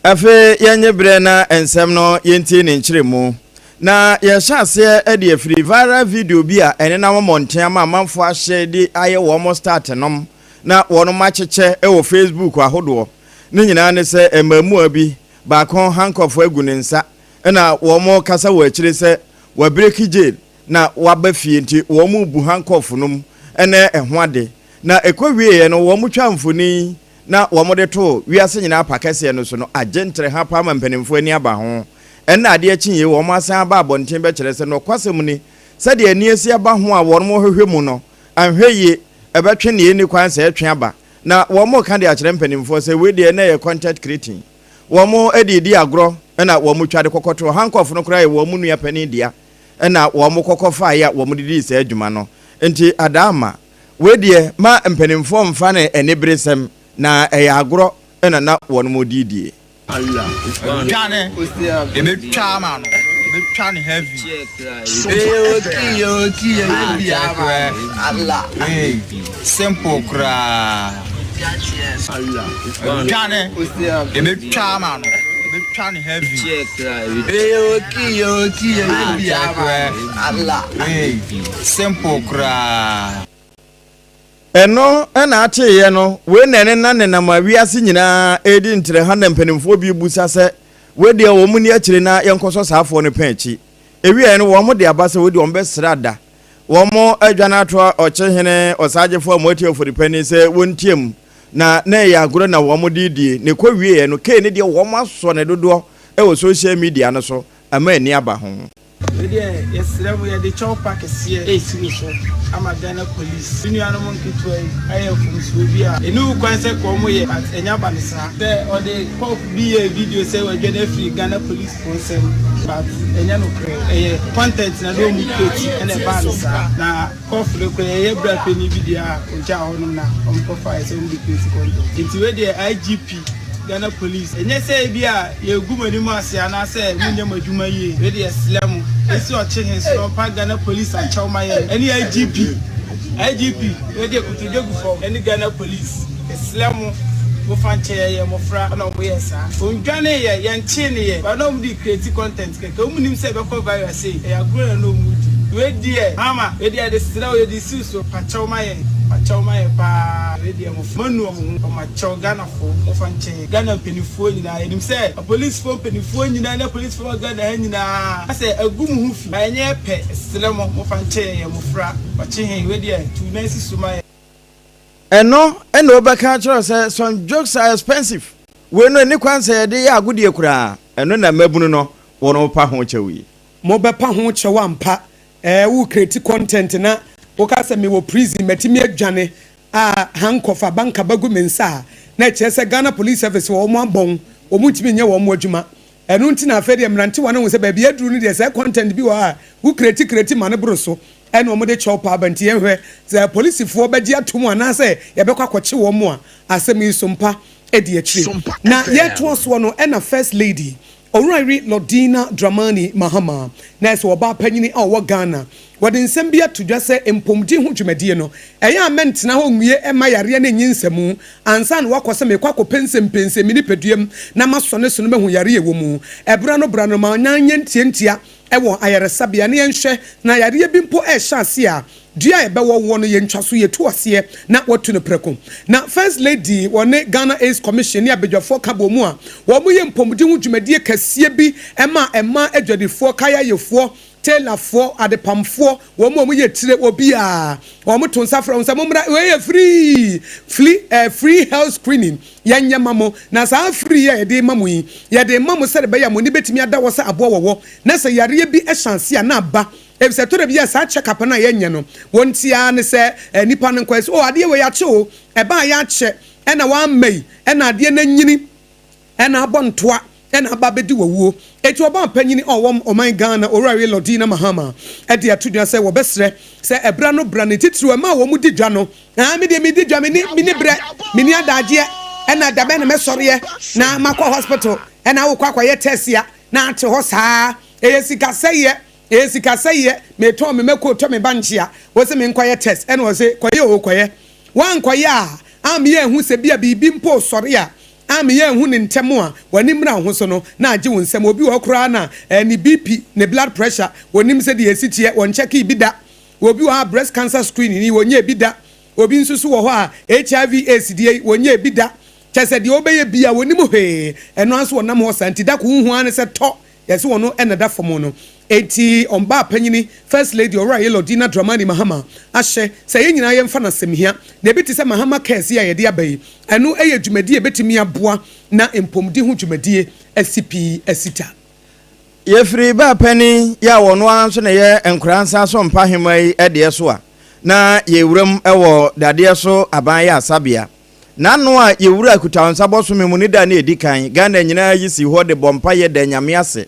Afei yɛnnye berɛ na nsɛm no yɛntie ne nkyerɛmu. Na yɛhyɛ aseɛ de afiri viral video bi a ɛnenam mmɔnten ama amanfoɔ ahyɛ de ayɛ wɔn start nom na wɔnom akyekyɛ wɔ Facebook ahodoɔ. Ne nyinaa ne sɛ mmaamua bi baako handcuff agu ne nsa na wɔrekasa wɔ akyire sɛ wabreki jail na waba fie nti wɔrebu handcuff no mu ne ɛho ade. Na ɛkɔ wieɛ no wɔtwaa mfoni na wɔde too wiase nyinaa pa kɛseɛ no so no agye ntereha paa ma mpanimfoɔ ani aba ho. Ɛnna adeɛ kyeeɛ wɔn asan aba abɔnten bɛkyerɛ sɛ nɔkwasɛm ni sɛdeɛ ani asi aba ho a wɔrehwehwɛ mu no anhwɛ yie ɛbɛtwe deɛ ɛnni kwan sɛ ɛtwe aba. Na wɔreka de akyerɛ mpanimfoɔ sɛ wei deɛ na ɛyɛ content creating. Wɔde redi agorɔ na wɔtwa de kɔkɔtoo handcuff no koraa yɛ wɔn nua panin dea na wɔkɔkɔ faeɛ a wɔde dii saa adwuma no. Nti Adaama, wei deɛ ma mpanimfoɔ mfa no aniberesɛm na ɛyɛ agorɔ na na wɔn redie. Dwane, yɛbɛtwa ama no, yɛbɛtwa no heavy. Simple koraa. Dwane, yɛbɛtwa ama no, yɛbɛtwa no heavy. Simple koraa. Ɛno na ateeɛ no, wei na ɛnena nenam a wiase nyinaa redi ntrɛha na mpanimfoɔ bi rebisa sɛ, wei deɛ wɔn nni akyire na yɛnkɔsɔ saa afoɔ no pɛn akyi. Ɛwieɛ no, wɔn de aba sɛ wei deɛ wɔn bɛsrɛ ada. Wɔn adwane atoa ɔkyehene ɔsaagyefoɔ Amoatia Ofori Panin sɛ wɔntiam na na ɛyɛ agorɔ na wɔn de redie. Na ɛkɔwieɛ no, Kay no deɛ wɔn asɔ ne dodoɔ wɔ social media no so ama ani aba ho. Wei deɛ yɛsrɛ mo yɛde kyɛw pa kɛseɛ resi mo so ama Ghana police. Me nuanom nketewa yi ayɛ mfomsoɔ bi a ɛni ho kwan sɛ kɔ wɔn yɛ but ɛnya ba no saa. Sɛ ɔde kɔp bi yɛɛ video sɛ wadwane afiri Ghana police foɔ nsam but ɛnyɛ nokorɛ ɛyɛ content na na wɔn create ɛna ɛbaa no saa na Kɔf no kɔ yɛyɛ bra panyin bi deɛ a ɔgyaa hɔ nom na ɔmo kɔ faeɛ sɛ ɔmo de create content nti wei deɛ IGP Ghana police ɛnyɛ sɛ ebi a yɛgu mo anim ase anaasɛ mo nyɛ mo adwuma yie wei deɛ yɛsrɛ mo esi ɔkye he so na ɔmpa Ghana police akyɛw ma yɛn ɛne IGP IGP wei deɛ kotodwe gu fam ɛne Ghana police yɛsrɛ mo mo fa nkyɛ yɛn yɛ mmɔfra ɛna ɔmo yɛɛ saa ɔndwane yɛ yɛnkyee ne yɛ but na ɔmo de create content. Kɛkɛ ɔmo nim sɛ ɛbɛkɔ viral sei ɛyɛ agorɔ na na ɔmo di wei deɛ mama wei deɛ yɛde srɛ wo yɛde siw so pakyɛw ma yɛn pakyɛw ma yɛn paa wei deɛ mo mo anu ɔmo ho ɔmo akyɛw Ghana foɔ mo fa nkyɛ yɛn Ghana mpaninfoɔ nyinaa yɛnim sɛ apolicefoɔ mpaninfoɔ nyinaa ne apolicefoɔ wɔ Ghana ha nyinaa asɛ agu mo ho fi but ɛnyɛ pɛ srɛ mo mo fa nkyɛ yɛn yɛ mofra ɔkye he wei deɛ tu nan si so ma yɛn. Ɛno na wobɛka akyerɛ wo sɛ some jokes are expensive. Wei no ɛnni kwan sɛ yɛde yɛ agodie koraa. Ɛno na mmabunu no wɔrepa ho kyɛw yi. Mobɛpa ho kyɛw ampa eh wo create content na woka sɛ mewɔ prison matumi adwane a handcuff aba nkaba gu me nsa a na ɛkyerɛ sɛ Ghana police service wɔ wɔn abɔn. wɔntumi nyɛ wɔn adwuma. Ɛno nti na afei deɛ mmerantewa no hu sɛ baabi aduru no deɛ sɛ content bi wɔ hɔ a wo create create ma no boro so ɛna wɔde kyɛw pa aba nti yɛnhwɛ sɛ polisifoɔ bɛgye atom anaasɛ yɛbɛkɔ akɔkye wɔn a asɛm yi so mpa di akyire. Na yɛtoa soɔ no ɛna First Lady Owurayere Lordina Dramani Mahama na ɛsɛ ɔbaa panyini a ɔwɔ Ghana. Wɔde nsɛm bi ato dwa sɛ mpomden ho dwumadie no, ɛyɛ a mɛntena hɔ nwie mma yareɛ no nnye nsamu ansa na woakɔ sɛ merekɔ akɔpɛnsɛmpɛnsɛm me nipaduam na masɔ ne so no mahu yareɛ a ɛwɔ mu. Ɛberɛ ano berɛ ano ma ɔnyan nyɛ ntiantia wɔ ayaresabea na yɛnhwɛ na yareɛ bi mpo rehyɛ aseɛ a, dua a ɛbɛwɔ woɔ no yɛntwa so, yɛtu aseɛ na wɔatu no prɛko. Na First Lady wɔne Ghana AIDS Commission ne abadwafoɔ ka bɔɔ mu a wɔyɛ mpɔmuden ho dwumadie kɛseɛ bi ma mmaa adwadifoɔ, kayayefoɔ, tailorfoɔ, adepamfoɔ, wɔn a wɔyɛ tire, obiara. Wɔto nsa frɛ wɔn sɛ mommra, wei yɛ free, free, eh, free health screening, yɛnyɛ ma mo. Na saa free yi a yɛde ma mo yi, yɛde ma mo sɛde ɛbɛyɛ a mo ani bɛtumi ada hɔ sɛ aboa wɔwɔ, na sɛ yareɛ bi hyɛ ase a na aba. Efisɛ ɛtɔ da bi a saa check up no a yɛnyɛ no, wɔn ti ara ne sɛ eh, nipa no nkɔyɛ sɛ, oh, adeɛ wei akye o, ɛba a yɛakyɛ, ɛna wamma yi, ɛna adeɛ no anyini. Ɛna abɔ ntoa ɛna aba abɛdi wawuo. Enti ɔbaa panyini a ɔwɔ ɔman Ghana Owura Lordina Mahama de ato dwa sɛ wɔbɛsrɛ sɛ ɛbra no bra ne titiriw ɛma a wɔn di dwa no. Aa me deɛ medi dwa meni meni brɛ meni adagyeɛ ɛna dabɛn na mɛsɔreɛ na makɔ hospital ɛna wokɔ akɔyɛ test a na ate hɔ saa ɛyɛ sika sɛeɛ ɛyɛ sika sɛeɛ metɔn me mako tɔ me bankye a wose menkɔyɛ test ɛna ɔse kɔyɛ oo kɔyɛ woankɔyɛ a ammeyɛ anhu sɛ bia biribi mpo resɔre a a meyɛ anhu no ntɛm a, w'ani mmra wo ho so no, na agye wo nsam. Obi wɔ hɔ koraa na eh, ne BP, ne blood pressure, wɔnnim sɛdeɛ ɛsi teɛ, wɔnkyɛkee bi da. Obi wɔ hɔ a breast cancer screening yi, wɔnyɛɛ bi da. Obi nso so wɔ hɔ a HIV AIDS deɛ yi, wɔnyɛɛ bi da. Kyerɛ sɛ deɛ ɔbɛyɛ biara, wɔnnim hwee. Ɛno ara nso wɔnam hɔ saa nti, da ko wohu ara ne sɛ tɔ Yɛse ɔno na ɛda fam no. Enti ɔbaa panyini, First Lady Owura Yellow Dina Dramani Mahama ahyɛ sɛ yɛn nyinaa yɛmfa no asɛm hia. Na ebi te sɛ Mahama Cares yi a yɛde aba yi, ɛno yɛ dwumadie a ɛbɛtumi aboa na mpomdi ho dwumadie asi pi asi ta. Yɛfiri baa panin yi a ɔno ara nso na ɛyɛ Nkoransa so mpahema yi deɛ so a, na yɛwuram wɔ dadeɛ so aban yɛ asabea. N'ano a yɛwura Kutawnsa bɔsome mu ne da ne ɛdi kan, Ghana nyinaa yi sii hɔ de bɔ mpaeɛ da Nyame ase.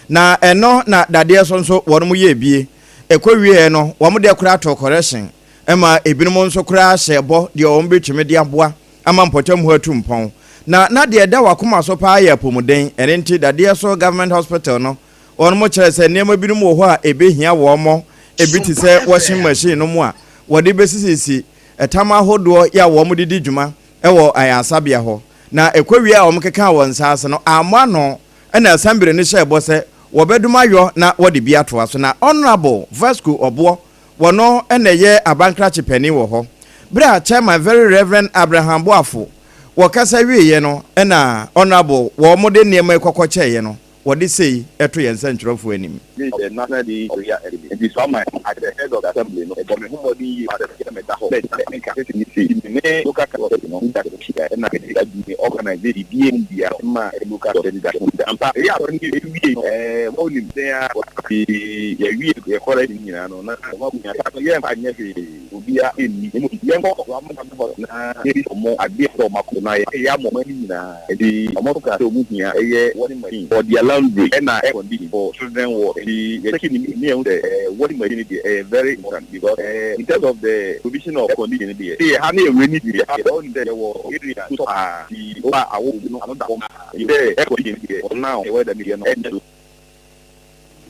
Na ɛno na dadeɛ so nso wɔnom yɛɛ bie. Ɛkɔ wieɛ no, wɔn deɛ koraa too kɔrɛhyen, ɛma ebinom nso koraa hyɛɛ bɔ deɛ wɔn bɛtumi de aboa ama mpɔtam hɔ atu mpɔn. Na na deɛ ɛda w'akoma so paa yɛ apɔmuden, ɛno nti dadeɛ so Government Hospital no, wɔnom kyerɛɛ sɛ nneɛma binom wɔ hɔ a ɛbɛhia wɔn, ebi te sɛ washing machine nom a wɔde bɛsisisi Tam ahodoɔ yi a wɔde di dwuma wɔ ayaresabea hɔ, na ɛkɔwiee a wɔkekaa wɔn nsa ase no, ammɔ ano na Asɛmbere no hyɛɛ bɔ sɛ wɔbɛdom ayɔ na wɔde bi atoa so. Na Honourable Vasco Ɔboɔ, wɔno na ɛyɛ abankrakye panin wɔ hɔ. Berɛ a Chairman Very Reverend Abraham Boafo wɔkasa wieeɛ no na Honourable wɔde nneɛma yi kɔkɔ kyɛeɛ no, wɔde sei to yɛn nsɛntwerɛfoɔ anim. Me yɛ National Day Prayer Assembly nti so ama as the head of the assembly no mebɔ me ho mmɔden yie paa sɛ meda hɔ sɛ menka sɛ me sei me ne local council no leadership hyia ɛna mede da bi me organise biribiara mu biara ma local council leadership no ampa ɛyɛ asɔre no wie no ɛɛ wɔnim dɛn ara yɛwie yɛkɔrɛ ne nyinaa no na wɔn abunya yɛmfa nyɛ hwee. Obiara nni, na mmom yɛnkɔ wɔn ankasa hɔ na yɛmmisa wɔn adeɛ a ɛsɛ sɛ wɔakɔ na yɛayɛ ama wɔn ani nyinaa. Enti wɔn nso kaa sɛ wɔn hia yɛ washing machine for their laundry ɛna air condition for children ward. Enti yɛkyɛke ne mu na yɛhu sɛ washing machine no deɛ ɛyɛ very important because in terms of the provision of air condition no deɛ, sɛ ha no yɛ rainy season a, wonim sɛ yɛwɔ area so paa nti woba a awɔ wɔ mu no ano da fam paa. Enti sɛ air condition no deɛ for now weather no deɛ no ɛnyɛ so.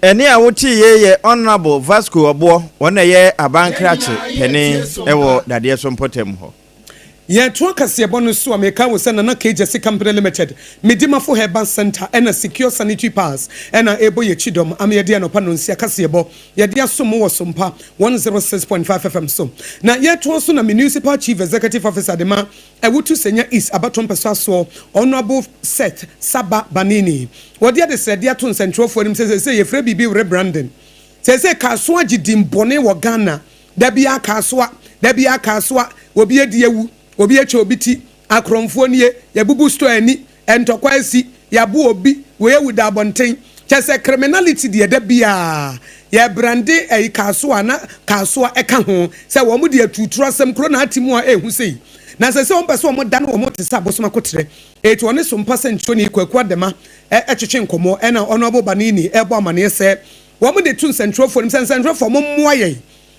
Ɛnne a wotee yei yɛ Honourable Vasco Ɔboɔ, wɔn na ɛyɛ aban krakye panin wɔ dadeɛ so mpɔtam hɔ. Yɛtoa kaseɛbɔ no so a, meka wo sɛ Nana K Gyasi Company Limited, Medimafo Herbal Centre ɛna Secure Sanitary Pads ɛna ɛrebɔ yɛn kyidɔm ama yɛde anɔpa nnɔnsia kaseɛbɔ yɛde asom mo wɔ Sompa 106.5 FM so. Na yɛtoa so na Municipal Chief Executive Officer de ma Awutu Senya East abatoɔ mpɛsoa soɔ Honourable Seth Saba Banini. Wɔde adesrɛdeɛ ato nsɛntwerɛfoɔ anim sɛ seesei yɛfrɛ biribi rebranding. Seesei Kasoa gye din bɔne wɔ Ghana. Da biara Kasoa, da biara Kasoa, obi adi awu, obi atwa obi ti, akorɔmfoɔ nie, yɛabubu store ani, ntɔkwa asi, yɛabo obi, wei awu da abɔnten. Kyerɛ sɛ criminality deɛ da biara. Yɛrebrande ɛyi Kasoa na Kasoa ɛka ho sɛ wɔn de atuuturo asɛm kuro na ate mu a ɛhu sei. Na sɛ sɛ wɔn pɛ sɛ wɔn dane wɔn te sɛ abosom akoterɛ. Eti ɔne Sompa sɛnkyerɛwni Kwaku Adema ɛtwetwe nkɔmmɔ ɛna Honourable Banini ɛrebɔ amaneɛ sɛ wɔn de to nsɛnkyerɛwfoɔ anim sɛ nsɛnkyerɛwfoɔ mommoa yɛn,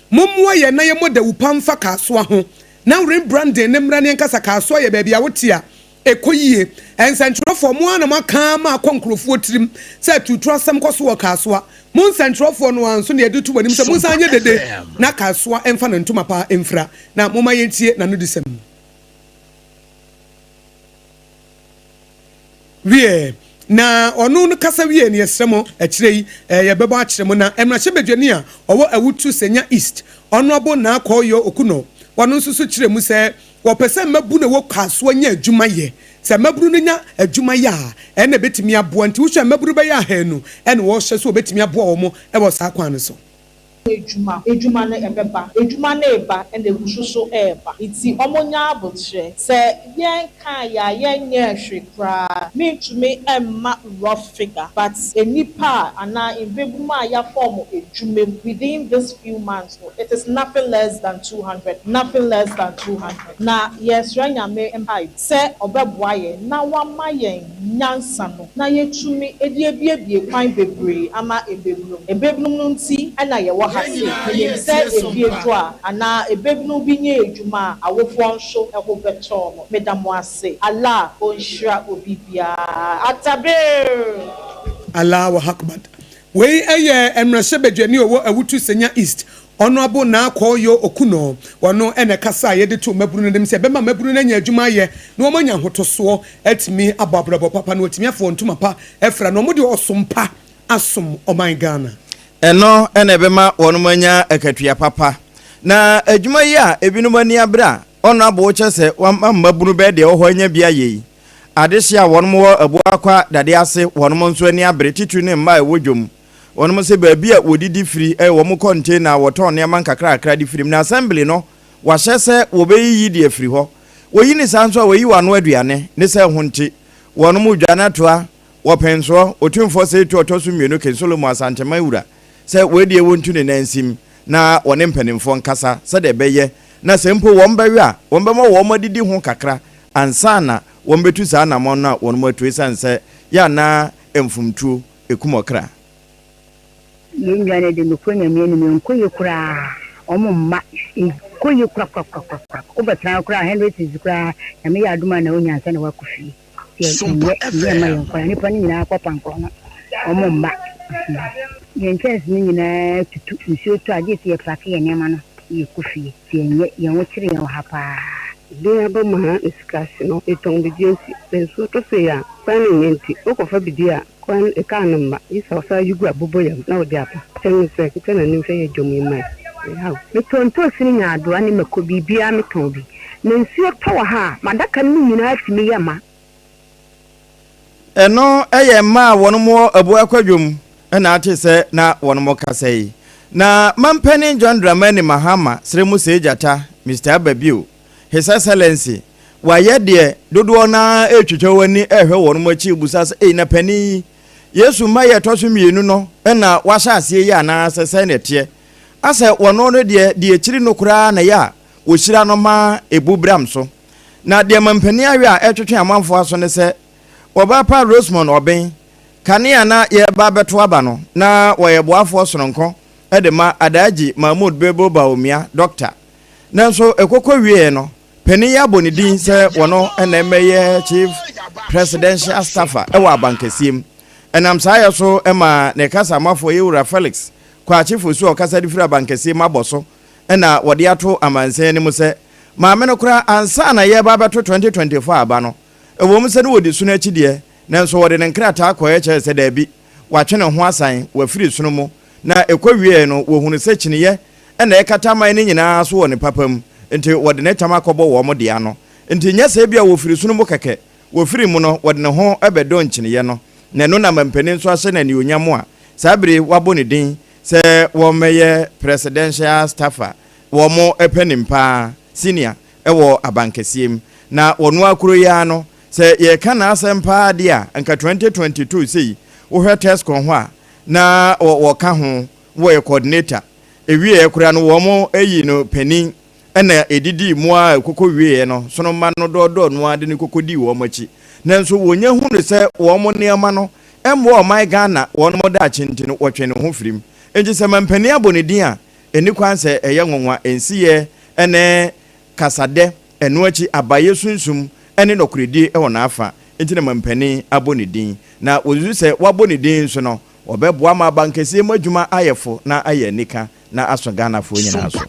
mommoa yɛn na yɛmmɔ dawupa mfa Kasoa ho na rebranding no mmra ne yɛnkasa Kasoa yɛ baabi a wote a Ɛkɔ yie. Nsɛntwerɛfoɔ, mo ara na moaka ama akɔ nkurɔfoɔ tirim sɛ aturuturasɛm asɛm kɔ so wɔ Kasoa. Mo nsɛntwerɛfoɔ no ara nso na yɛde to mo anim sɛ monsan nyɛ dede na Kasoa mfa ne ntoma pa mfira. Na momma yɛntie n'anodisɛm. Wiɛ, na ɔno no kasa wiee no, yɛsrɛ mo, akyire yi yɛbɛbɔ akyerɛ mo. Na mmarahyɛbadwani a ɔwɔ Awutu Senya East, Honourable Naa Koryoo Okunor, ɔno nso so kyerɛɛ mu sɛ Wɔpɛ sɛ mmabunu a ɛwɔ Kasoa nya adwuma yɛ. Sɛ mmabunu no nya adwuma yɛ a, ɛnna ɛbɛtumi aboa. Nti wohwɛ a mmabunu bɛyɛ ahaanu na wɔhyɛ sɛ wɔbɛtumi aboa wɔn wɔ saa kwan no so. Adwuma, adwuma no ɛbɛba, adwuma no reba ɛna ɛgu so so reba, nti ɔmo nya aboterɛ. Sɛ yɛn kaeɛ a yɛn nyɛɛ hwee koraa, mentumi mma rough figure but nnipa a anaa mbabunu a yafa ɔmo adwuma mu within this few months no it is nothing less than 200, nothing less than 200. Na yɛresrɛ Nyame mpaebɔ sɛ ɔbɛboa yɛn na wama yɛn nyansa no na yɛatumi de abuebue kwan bebree ama ɛbɛbunum. Ɛbɛbunum no nti na yɛwɔ ha Yɛn sei. nyinaa Menim sɛ yɛretie efie Sompa. dwo a anaa ɛbɛbunu bi nyɛ adwuma a, awofoɔ nso ho bɛtɔ wɔn. Meda mo ase. Allah ɔnhyira obi biara. Atabir! Allah Akbar. Wei yɛ mmarahyɛbadwani a ɔwɔ Awutu Senya East, Honourable Naa Koryoo Okunor. Ɔno na ɛkasa a yɛde too mmabunu no anim sɛ ɛbɛma mmabunu no anya adwuma ayɛ na wɔanya ahotosoɔ atumi abɔ abrabɔ papa na wɔatumi afa wɔn ntoma pa afira na wɔde ɔsom pa asom ɔman Ghana. Ɛno na ɛbɛma wɔn anya akatua papa. Na adwuma yi a ebinom ani abere a Honourable kyɛ sɛ wɔama mmabunu bɛyɛ deɛ ɛwɔ hɔ anya bi ayɛ yi, Adehye a wɔnom wɔ Abuakwa dade ase wɔnom nso ani abere titiri ne mmaa a ɛwɔ dwom. Wɔnom se baabi a wɔdidi firi yɛ wɔn kɔntena a wɔtɔn nneɛma nkakrakra de firi mu na assembly no wɔahyɛ sɛ wɔbɛyiyi de afiri hɔ. Wɔyi ne saa nso a wɔyi wɔn ano aduane ne sɛ ɛho nti wɔnom redwane atoa wɔ pensoɔ Otumfoɔ Setu ɔtɔ so mmienu King Solomon Asanteman wura sɛ wei deɛ wɔntu ne nan nsim na wɔne mpanimfoɔ nkasa sɛdeɛ ɛbɛyɛ na sɛ mpo wɔbɛwe a wɔbɛma wɔn adidi ho kakra ansa na wɔbɛtu saa anammɔn no a wɔn atu esiane sɛ yɛ a na mfomtuo kum ɔkra. Yɛn nua no de nokorɛ Nyame anim ɛnkɔ yie koraa wɔn mma ɛnkɔ yie korakorakorakora wobɛtena hɔ koraa 100 cedis koraa Nyame yɛ adom a na wonya ansa na woakɔ fie nti ɛnyɛ ɛnyɛ mma yɛn koraa nnipa no nyinaa kɔ pankɔ no wɔn mma yɛn nkyɛnse no nyinaa tutu nsuo tɔ a gye sɛ yɛpake yɛn nneɛma no na yɛkɔ fie nti ɛnyɛ yɛn ho kyere yɛn wɔ ha paa. Bere aba mu ha ne sika ahye no etɔn bidie nti sɛ nsuo tɔ sei a kwan no nyɛ nti wokɔfa bidie a kwan kaa no mma gye sɛ ɔsan yi gu aboboyam na wode aba kyɛ no sɛ nkyɛ nanim hwɛ yɛ dwom yi mae ɛhaw. Metɔ ntoosi ne nyaadoa ne mako biribiara metɔn bi na nsuo tɔ wɔ ha a madaka no mu nyinaa tumi yɛ ma. Ɛno yɛ mmaa a wɔnom wɔ Abua Kwadwom na ate sɛ na wɔnom kasa yi. Na Mampanin John Dramani Mahama srɛ mu see gyata, Mister Aba bio, His Excellency, wayɛ deɛ dodoɔ no ara retwitwa wɔn ani rehwɛ wɔnom akyi rebusa sɛ, ei na panin yi, Yesu mma yɛ ɛtɔ so mmienu no na wahyɛ aseɛ yi anaa sɛ sɛn na ɛteɛ? Asɛ wɔno no deɛ deɛ akyiri no koraa na ɛyɛ a wɔhyira no ma ɛbu bram so. Na deɛ mampanin awe a ɛretwetwe amanfoɔ aso ne sɛ, wɔbaa pa Rosemond Obeng, kane a na yɛreba abɛto aba no, na wɔyɛ boafoɔ sononko de ma Adaagyi Mahmood Bilbo Bawumia, Dɔkta. Nanso ɛkɔkɔ wieɛ no, panin yi abɔ ne din sɛ wɔno na ɛmmɛyɛ Chief Presidential Staffer wɔ abankɛseɛ mu. Ɛnam saa yɛ so ma ne kasamafoɔ Yewura Felix Kwakye Fosu a ɔkasa de firi abankɛseɛ mu abɔ so na wɔde ato amansan anim sɛ maame no koraa ansa na yɛreba abɛto 2024 aba no, ɛwom sɛ na wɔdi sono akyi deɛ, nanso wɔde ne nkrataa kɔeɛ kyerɛɛ sɛ daabi, watwe ne ho asan, wafiri sono mu, na ɛkɔwieeɛ no wɔhunuu sɛ kyiniiɛ na ɛrekata man no nyinaa so wɔ ne papa mu, nti wɔde ne tam akɔbɔ wɔn deɛ ano. Nti nyɛ sɛ ebia wɔfiri sono mu kɛkɛ, wɔfiri mu no wɔde ne ho bɛdɔ nkyiniiɛ no, na ɛno na mampanin nso ahyɛ no animuonyam a saa bere yi wabɔ ne din sɛ wɔmmɛyɛ presidential staffer, wɔn panin paa, senior, wɔ abankɛseɛ mu. Na wɔno ara kuro yi ara no, sɛ yɛreka n'asɛm paa deɛ a, anka 2022 sei, wohwɛ Tescon hɔ a, na wɔka ho. wɔyɛ coordinator. Ɛwieɛ koraa no wɔn ayi no panin ɛna ɛdidii mu ara ɛkɔkɔ wieɛ no sono mma no dɔɔdɔɔ no ara de no kɔkɔdii wɔn akyi. Nanso wɔnya hunu sɛ wɔn nneɛma no mmoa ɔman Ghana wɔn daakye nti no wɔtwe ne ho firim. Enti sɛ mampanin abɔ ne din a ɛnni kwan sɛ ɛyɛ nwonwa, nsiyɛ ne kasadɛ, ɛno akyi abayɛ sunsum ne nɔkorɛdie wɔ n'afa nti na mampanin abɔ ne din. Na wɔsusu sɛ wabɔ ne din nso no, wɔbɛboa ma abankɛseɛ mu adwuma ayɛ fo na ayɛ anika na aso Ghanafoɔ nyinaa so.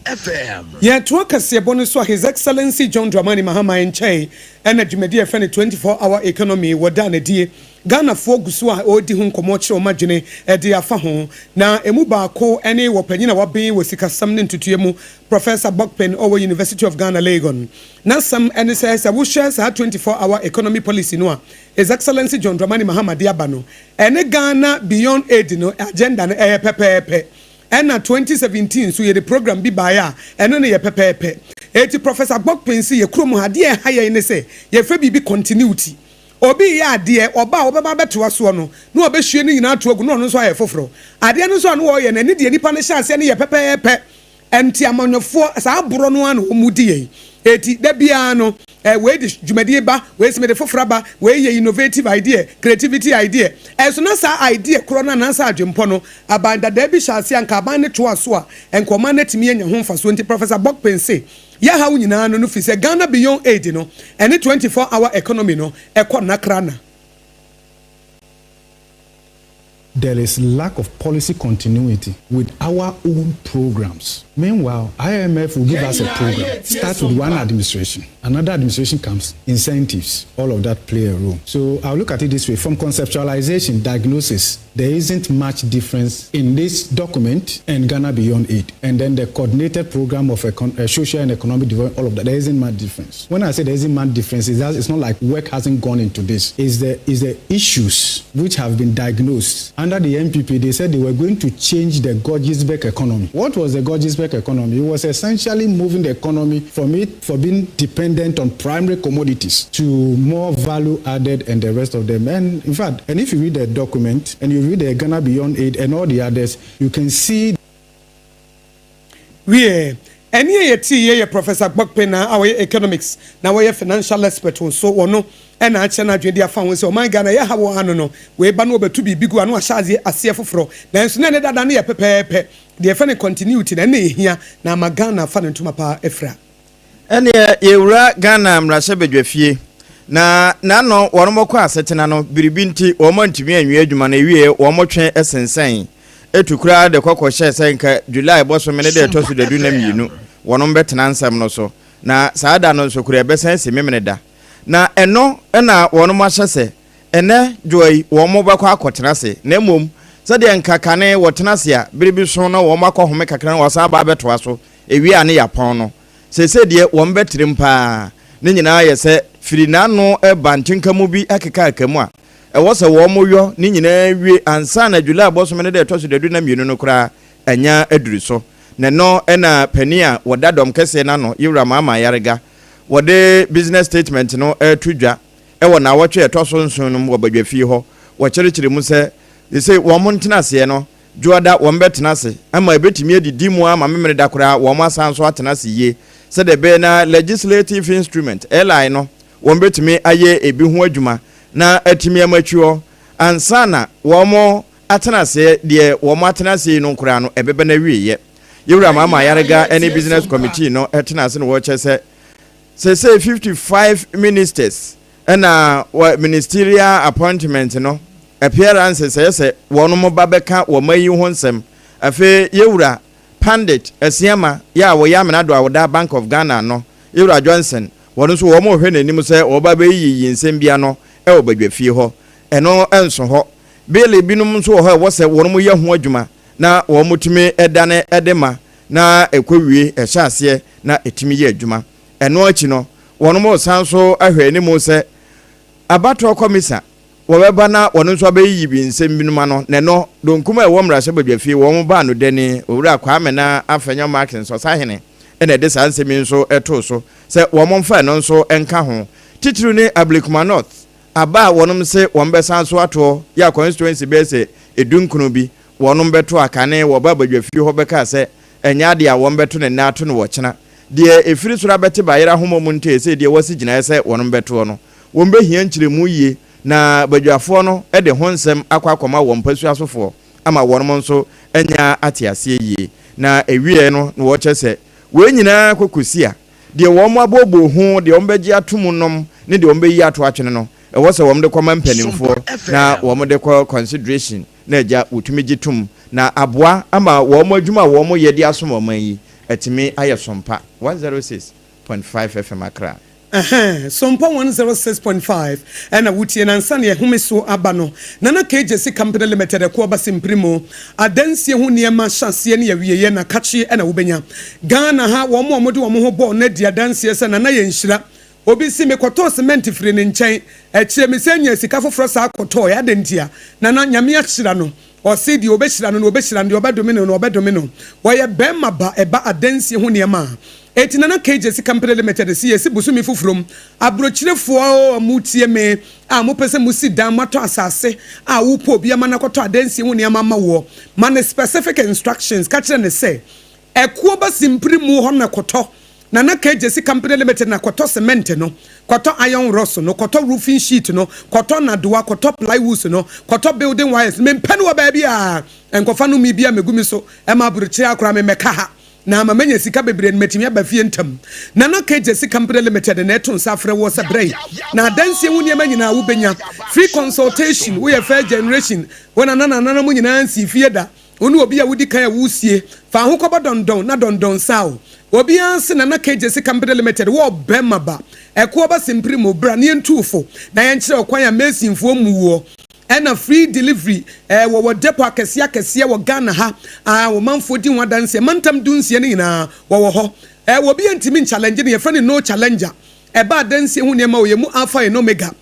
Yɛtoa kaseɛbɔ no so a His Excellency John Dramani Mahama nkyɛe na dwumadi a yɛfrɛ no 24 Hour Economy wɔdaa no adie. Ghanafoɔ gu so a wɔredi ho nkɔmmɔ kyerɛ wɔn adwene de afa ho. Na ɛmu baako ne wɔpanyin a waben wɔ sikasɛm ne ntotoeɛ mu, Professor Bokpin ɔwɔ University of Ghana, Legon. N'asɛm ne sɛ, sɛ wohwɛ saa 24 Hour Economy Policy no a His Excellency John Dramani Mahama de aba no, ɛne Ghana Beyond Aid no agenda no ɛyɛ pɛpɛɛpɛ. Ɛna 2017 nso yɛde program bi baeɛ a ɛno no yɛ pɛpɛɛpɛ. Enti Professor Bokpin se yɛ kurom ha adeɛ a ɛha yɛn ne sɛ yɛfrɛ biribi continuity. Obi reyɛ adeɛ, ɔba a ɔbɛba abɛtoa soɔ no, na wabɛhwie ne nyinaa ato agu na ɔno nso ayɛ foforɔ. Adeɛ no nso a na ɔreyɛ no, ɛne deɛ nipa no hyɛ aseɛ no yɛ pɛpɛɛpɛ. Ɛnti amanyɔfoɔ, saa borɔ no ara na wɔn di yɛn. Enti da biara no, eh, wei de dwumadie ba, wei se mede foforɔ aba, wei yɛ innovative idea, creativity idea. Ɛnso na saa idea korɔ no anaasɛ adwempɔ no, aban dadaa bi hyɛ aseɛ a, nka aban no toa so a, nka ɔman no atumi anya ho mfasoɔ. Nti Professor Bokpin se, Yɛ haw nyinaa no no firi sɛ Ghana Beyond Aid no ɛne 24 hour economy no ɛkɔ nnakra na. There is lack of policy continuity with our own programs. Meanwhile, IMF will give us a program, start with one administration, another administration comes, incentives, all of that play a role. So I'll look at it this way, from conceptualization, diagnosis, there isn't much difference in this document and Ghana Beyond Aid. And then the coordinated program of social and economic development, all of that, there isn't much difference. When I say there isn't much difference, it's, that it's not like work hasn't gone into this. It's the, it's the issues which have been diagnosed. Under the NPP, they said they were going to change the Guggisberg economy. What was the Guggisberg economy? It was essentially moving the economy from it for being dependent on primary commodities to more value added and the rest of them. And in fact, and if you read the document and you read the Ghana Beyond Aid and all the others, you can see. Wiɛ, ɛnne a yɛteeɛ yɛ Professor Gbɔkpe na a ɔyɛ Economics na ɔyɛ Financial Expert nso wɔ no na akyerɛ n'adwene de afa ho sɛ ɔman Ghana yɛ haw ano no wei ba no wɔbɛto biribi gu ano ahyɛ aseɛ aseɛ foforɔ nanso na ɛne dada no yɛ pɛpɛɛpɛ deɛ yɛfrɛ no continuity na ɛno na ɛhia na ama Ghana afa ne ntoma paa afira. Ɛneɛ yɛwura Ghana mmarahyɛbadwafie na n'ano wɔn kɔ asetena no biribi nti wɔn antumi anwie adwuma no ɛwieɛ wɔn twe sensɛn etu koraa de kɔ kɔhyɛɛ sɛ nka July bɔsome ne da ɛtɔ so dadu na mmienu wɔnom bɛtena nsɛm no so na saa da no nso koraa ɛbɛsan asi Memeneda na ɛno na wɔnom ahyɛ sɛ ɛnɛ dwoa yi wɔn bɛkɔ akɔtena ase na mmom sɛdeɛ nka kane wɔtena ase a bere bi so na wɔn akɔ home kakra na wɔasan aba abɛtoa so ewie a ne yɛapɔn no seesei deɛ wɔn bɛtrem paa ne nyinaa yɛ sɛ firi n'ano ba ntenka mu bi akekaaka mu a ɛwɔ sɛ wɔyɔ ne nyinaa wie ansa na July bɔsome no da ɛtɔ so dadu na mmienu no koraa anya aduru so. Na ɛno na panin a wɔda dɔm kɛseɛ no ano, Yewura Mahama Ayariga, wɔde business statement no reto dwa wɔ naawɔtwe a ɛtɔ so nson no mu wɔ badwafie hɔ. Wɔkyerɛkyerɛ mu sɛ, seesei wɔn ntenaseɛ no, Dwoada wɔn bɛtena ase ama ɛbɛtumi adidi mu ama Memeneda koraa wɔn asan nso atena ase yie sɛdeɛ ɛbɛyɛ na Legislative Instrument, LI, no wɔbɛtumi ayɛ ebi ho adwuma na atumi ama akyi hɔ ansa na wɔn atena aseɛ deɛ wɔn atena aseɛ yi no koraa no ɛbɛba n'awieɛ. Yɛwura Mahama Ayariga ne Business Committee no tena ase na wɔkyɛ sɛ seesei 55 ministers na wɔ ministerial appointment no appearances ɛyɛ sɛ wɔn ba bɛka wɔn ayi ho nsɛm. Afei yɛwura Pandit Asiama yɛ a wɔyɛ Amena Do a wɔda Bank of Ghana ano, Yɛwura Johnson Wɔn nso wɔrehwɛ n'anim sɛ wɔba bɛyiyi nsɛm bi ano wɔ badwafie hɔ. Ɛno nso hɔ. Bill binom nso wɔ hɔ a ɛwɔ sɛ wɔyɛ ho adwuma na wɔtumi dane de ma na ɛkɔwie, ɛhyɛ aseɛ na ɛtumi yɛ adwuma. Ɛno akyi no, wɔresan nso ahwɛ anim sɛ abatoɔ kɔmisa wɔbɛba na wɔn nso abɛyiyi bi nsɛm binom ano, na ɛno, donkum a ɛwɔ mmarahyɛbadwafie, wɔn baa no dani, Owura Kwame na Afenyo Markins, Ɔsahene, na ɛde saa nsɛm yi nso too so sɛ wɔn mfa ɛno nso nka ho. Titiriw ne Ablekuma North aba a wɔnom se wɔn bɛsan so atoɔ yɛ a constituency bɛyɛ sɛ edunkron bi. wɔnom bɛto a kane wɔba badwafie hɔ bɛkaa sɛ ɛnyɛ adeɛ a wɔn bɛto no nnɛ ato no ɔkyena. Deɛ ɛfiri soro abɛte bayerɛ ahoma mu ntee sɛ deɛ wɔasi gyinaeɛ sɛ wɔnom bɛtoɔ no, wɔn bɛhia nkyerɛmu yie na badwafoɔ no de ho nsɛm akɔ akɔma wɔn mpasuasofoɔ ama wɔnom nso anya ate aseɛ yie. Na ɛwieɛ no na wɔkyɛ sɛ wei nyinaa kɔ kɔsi a deɛ wɔn abooboo ho, deɛ wɔn bɛgye ato mu nom ne deɛ wɔn bɛyi ato atwene no, ɛwɔ sɛ wɔn de kɔma mpanimfoɔ na wɔn de kɔ consideration na agya wɔtumi gye tom na aboa ama wɔn adwuma a wɔn yɛ de asom ɔman yi atumi ayɛ sompa. 106.5 FM Accra. Ɛhɛn, Sompa 106.5 ɛna wotie na ansa na yɛhome so aba no, Nana K. Gyasi Company Limited ɛko aba simpiri mu, adansie ho nneɛma hyɛaseɛ ne awieɛ na kakye ɛna wobɛnya. Ghana ha wɔn a wɔde wɔn ho bɔɔ no adi adanseɛ sɛ Nana yɛ nhyira. Obi se mekɔtɔɔ cement firii ne nkyɛn, akyire mesan nyaa sika foforɔ saa kɔtɔɔɛ, adɛn ntia? Nana, Nyame ahyira no. Ɔse deɛ ɔbɛhyira no no ɔbɛhyira no, deɛ ɔbɛdome no no ɔbɛdome no. Ɔyɛ bɛɛma ba ɛba adansie ho nneɛma a. Enti Nana KJC Company Limited se yɛsi bosome foforɔ mu. Abrokyirefoɔ a motie me a mopɛ sɛ mosi dan, moatɔ asase a wopɛ obi ama no akɔtɔ adansie ho nneɛma ama woɔ, ma no specific instructions, ka kyerɛ no sɛ Ɛkuo ba simpiri mu hɔ na kɔtɔ Nana KJC Company Limited na kɔtɔ cement no, kɔtɔ iron rods no, kɔtɔ roofing sheet no, kɔtɔ nnadewa, kɔtɔ plywoods no, kɔtɔ building wires no. Mempɛ no wɔ baabi a nkɔfa no me bi a megu me so ma aburokyire ara koraa memmɛka ha na ama manya sika bebree na matumi aba fie ntɛm. Nana KJC Company Limited na ɛto nsa afrɛ woɔ sɛ brɛ na adansie ho nneɛma nyinaa wobɛnya. Free consultation, woyɛ first generation, wo nana nananom nyinaa nsii fie da, Wo ne obi a wodi kan a woresie. Fa ho kɔbɔ dɔndɔn na dɔndɔn saa o. Obiara nse Nana KJ Sika Mpede Limited wɔ ɔbɛma ba. Ɛkoɔ ba simpiri mu bra na yɛntu wo fo na yɛnkyerɛ wo kwan a masonfoɔ mmu woɔ. Ɛna free delivery eh, wɔwɔ depot akɛseɛ akɛseɛ wɔ Ghana ha a ɔmanfoɔ di ho adanseɛ. Mantam dunsia no nyinaa wɔwɔ hɔ. Eh, obiara ntumi nchallenge no, yɛfrɛ no no challenger. Ɛba adansie ho nneɛma o, yɛn mu Alpha and Omega.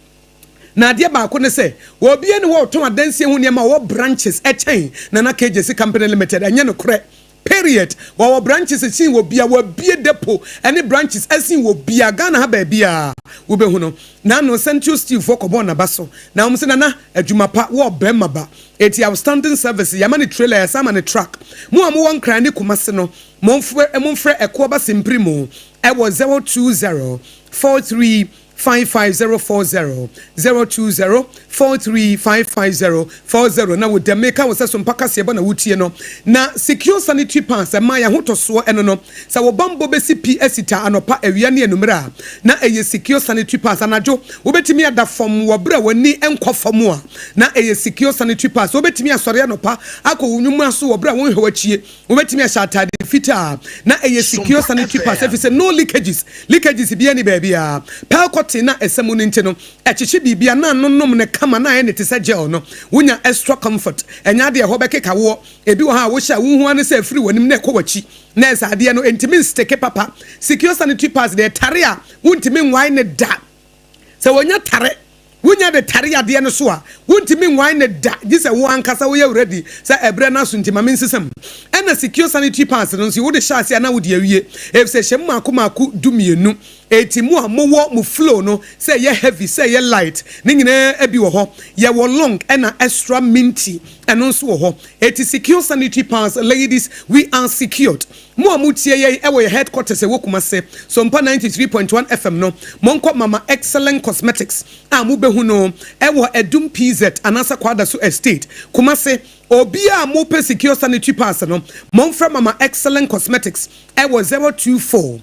Na adeɛ baako ne sɛ, obiara nni hɔ a ɔtɔn adansie ho nneɛma a ɔwɔ branches kyɛn Nana KJC Company Limited. Ɛnyɛ nokorɛ. Period. Wɔwɔ branches sen wɔ bia, wɔabue depot ne branches sen wɔ bia, Ghana ha baabiara wobɛhu no. Naano Central Steel foɔ kɔbɔɔ naba so na wɔn se Nana, adwuma pa, wo ɔbarima ba. Eti outstanding service, yɛama no trailer, yɛsan ama no truck. Mo a mowɔ Nkran ne Kumasi no, momfrɛ Ɛkoɔba Simpirimu wɔ 020 43 55040 020 43 550 40 na wo dɛm meka wo sɛ so mpa kaseɛbɔ na wotie no na secure sanitary pads ɛma yɛn ahotɔsoɔ ɛno no sɛ wo bammɔ bɛsi pi asi ta anɔpa awia ne anummerɛ a na ɛyɛ secure sanitary pads anadwo wobɛtumi ada fam wɔ berɛ a w'ani nkɔ fam a na ɛyɛ secure sanitary pads wobɛtumi asɔre anɔpa akɔ wo nwuma so wɔ berɛ a wonhwɛ w'akyie Wobɛtumi ahyɛ ataade fitaa na ɛyɛ secure sanitary pads efisɛ no leakages, leakages biara nni baabiara. Pearl cotton a ɛsɛ mu no nti no, ɛkyekye biribiara na anonom no kama na ayɛ no te sɛ gel no. Wonya extra comfort. Ɛnyɛ adeɛ a ɛhɔ bɛkeka woɔ. Ebi wɔ hɔ a wohyɛ a wonhu ara ne sɛ ɛfiri w'anim na ɛkɔ w'akyi na ɛsɛ adeɛ no ɛntumi nsteke papa. Secure sanitary pads deɛ ɛtare a wontumi nwae no da. Sɛ wɔnya tare, wonya de tare adeɛ no so a, wontumi nwae no da gye sɛ wo ankasa woyɛ ready sɛ ɛberɛ no aso nti ma mensesa mu. Ɛna secure sanitary pads no nso wode hyɛ aseɛ a na wode awie efisɛ ɛhyɛ mu mmaako mmaako dumienu. Enti mo a mowɔ mo flow no sɛ ɛyɛ heavy sɛ ɛyɛ light ne nyinaa bi wɔ hɔ. Yɛwɔ long ɛna extra minty ɛno nso wɔ hɔ. Enti secure sanitary pads ladies we are secured. Mo a motie yɛn wɔ yɛn headquarters a ɛwɔ Kumase, Sompa 93.1 FM no, monkɔ Mama Excellent Cosmetics a mobɛhu no wɔ Adum PZ anaasɛ Kwadaso Estate, Kumase. Obiara a mopɛ Secure Sanitary Pads no, momfrɛ Mama Excellent Cosmetics wɔ 024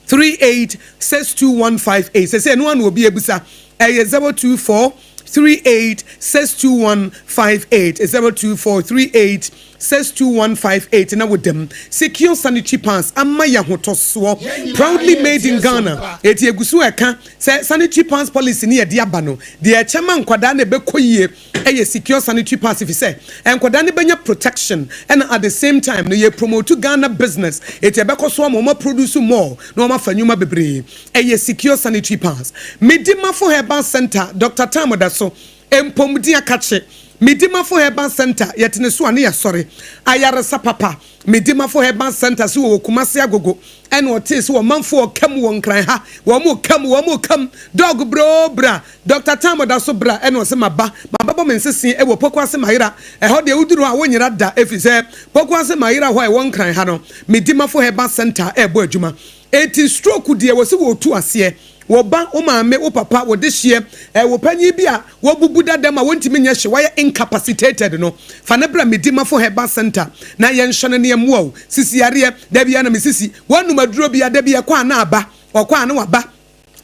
38 62158. Sɛsɛ ɛno ara na obi abisa. Ɛyɛ 024 38 62158, 024 38 62158 na woda mu. Secure Sanitary Pads ama yɛ ahotɔsoɔ. Proudly made in Ghana. Eti egu so ɛka sɛ sanitary pads policy ne yɛde aba no, deɛ ɛkyɛ ma nkwadaa na ɛbɛkɔ yie ɛyɛ Secure Sanitary Pads efisɛ nkwadaa no bɛnya protection ɛna at the same time no yɛ promote Ghana business eti ɛbɛkɔ so ama wɔn aproduce more na wɔn afa nnwuma bebree. Ɛyɛ Secure Sanitary Pads. Medimafo Herbal Centre, Doctor Tam da so, mpɔmuden akakye. Medimafo Herbal Centre, yɛtene so a ne yɛasɔre. Ayaresa papa. Medimafo Herbal Centre so wɔ Kumasi Agogo ɛna ɔtee sɛ ɔmanfoɔ reka mu wɔ Nkran ha, wɔn reka mu, wɔn reka mu, Dɔg bra oo bra, Dɔkta Tam da so bra ɛna ɔse maba, mabɛbɔ me nsese wɔ Pokuase Mayera, ɛhɔ deɛ woduru hɔ a wonyera da ɛfiri sɛ Pokuase Mayera hɔ a ɛwɔ Nkran ha no Medimafo Herbal Centre ɛrebɔ adwuma. Enti stroke deɛ wɔse wɔretu aseɛ. Wo ba, wo maame, wo papa, wo dehyeɛ, ɛɛ wo panyin bi a wabubu dada ma wɔntumi nyɛ hye, wayɛ incapacitated no, fa no bra Medimafo Herbal Centre na yɛnhwɛ no na yɛmmoa wo. Sisi yareɛ, da biara na me sisi, woanom aduro bi a, da bi ɛkɔ a na aba, ɔkɔ a na waba.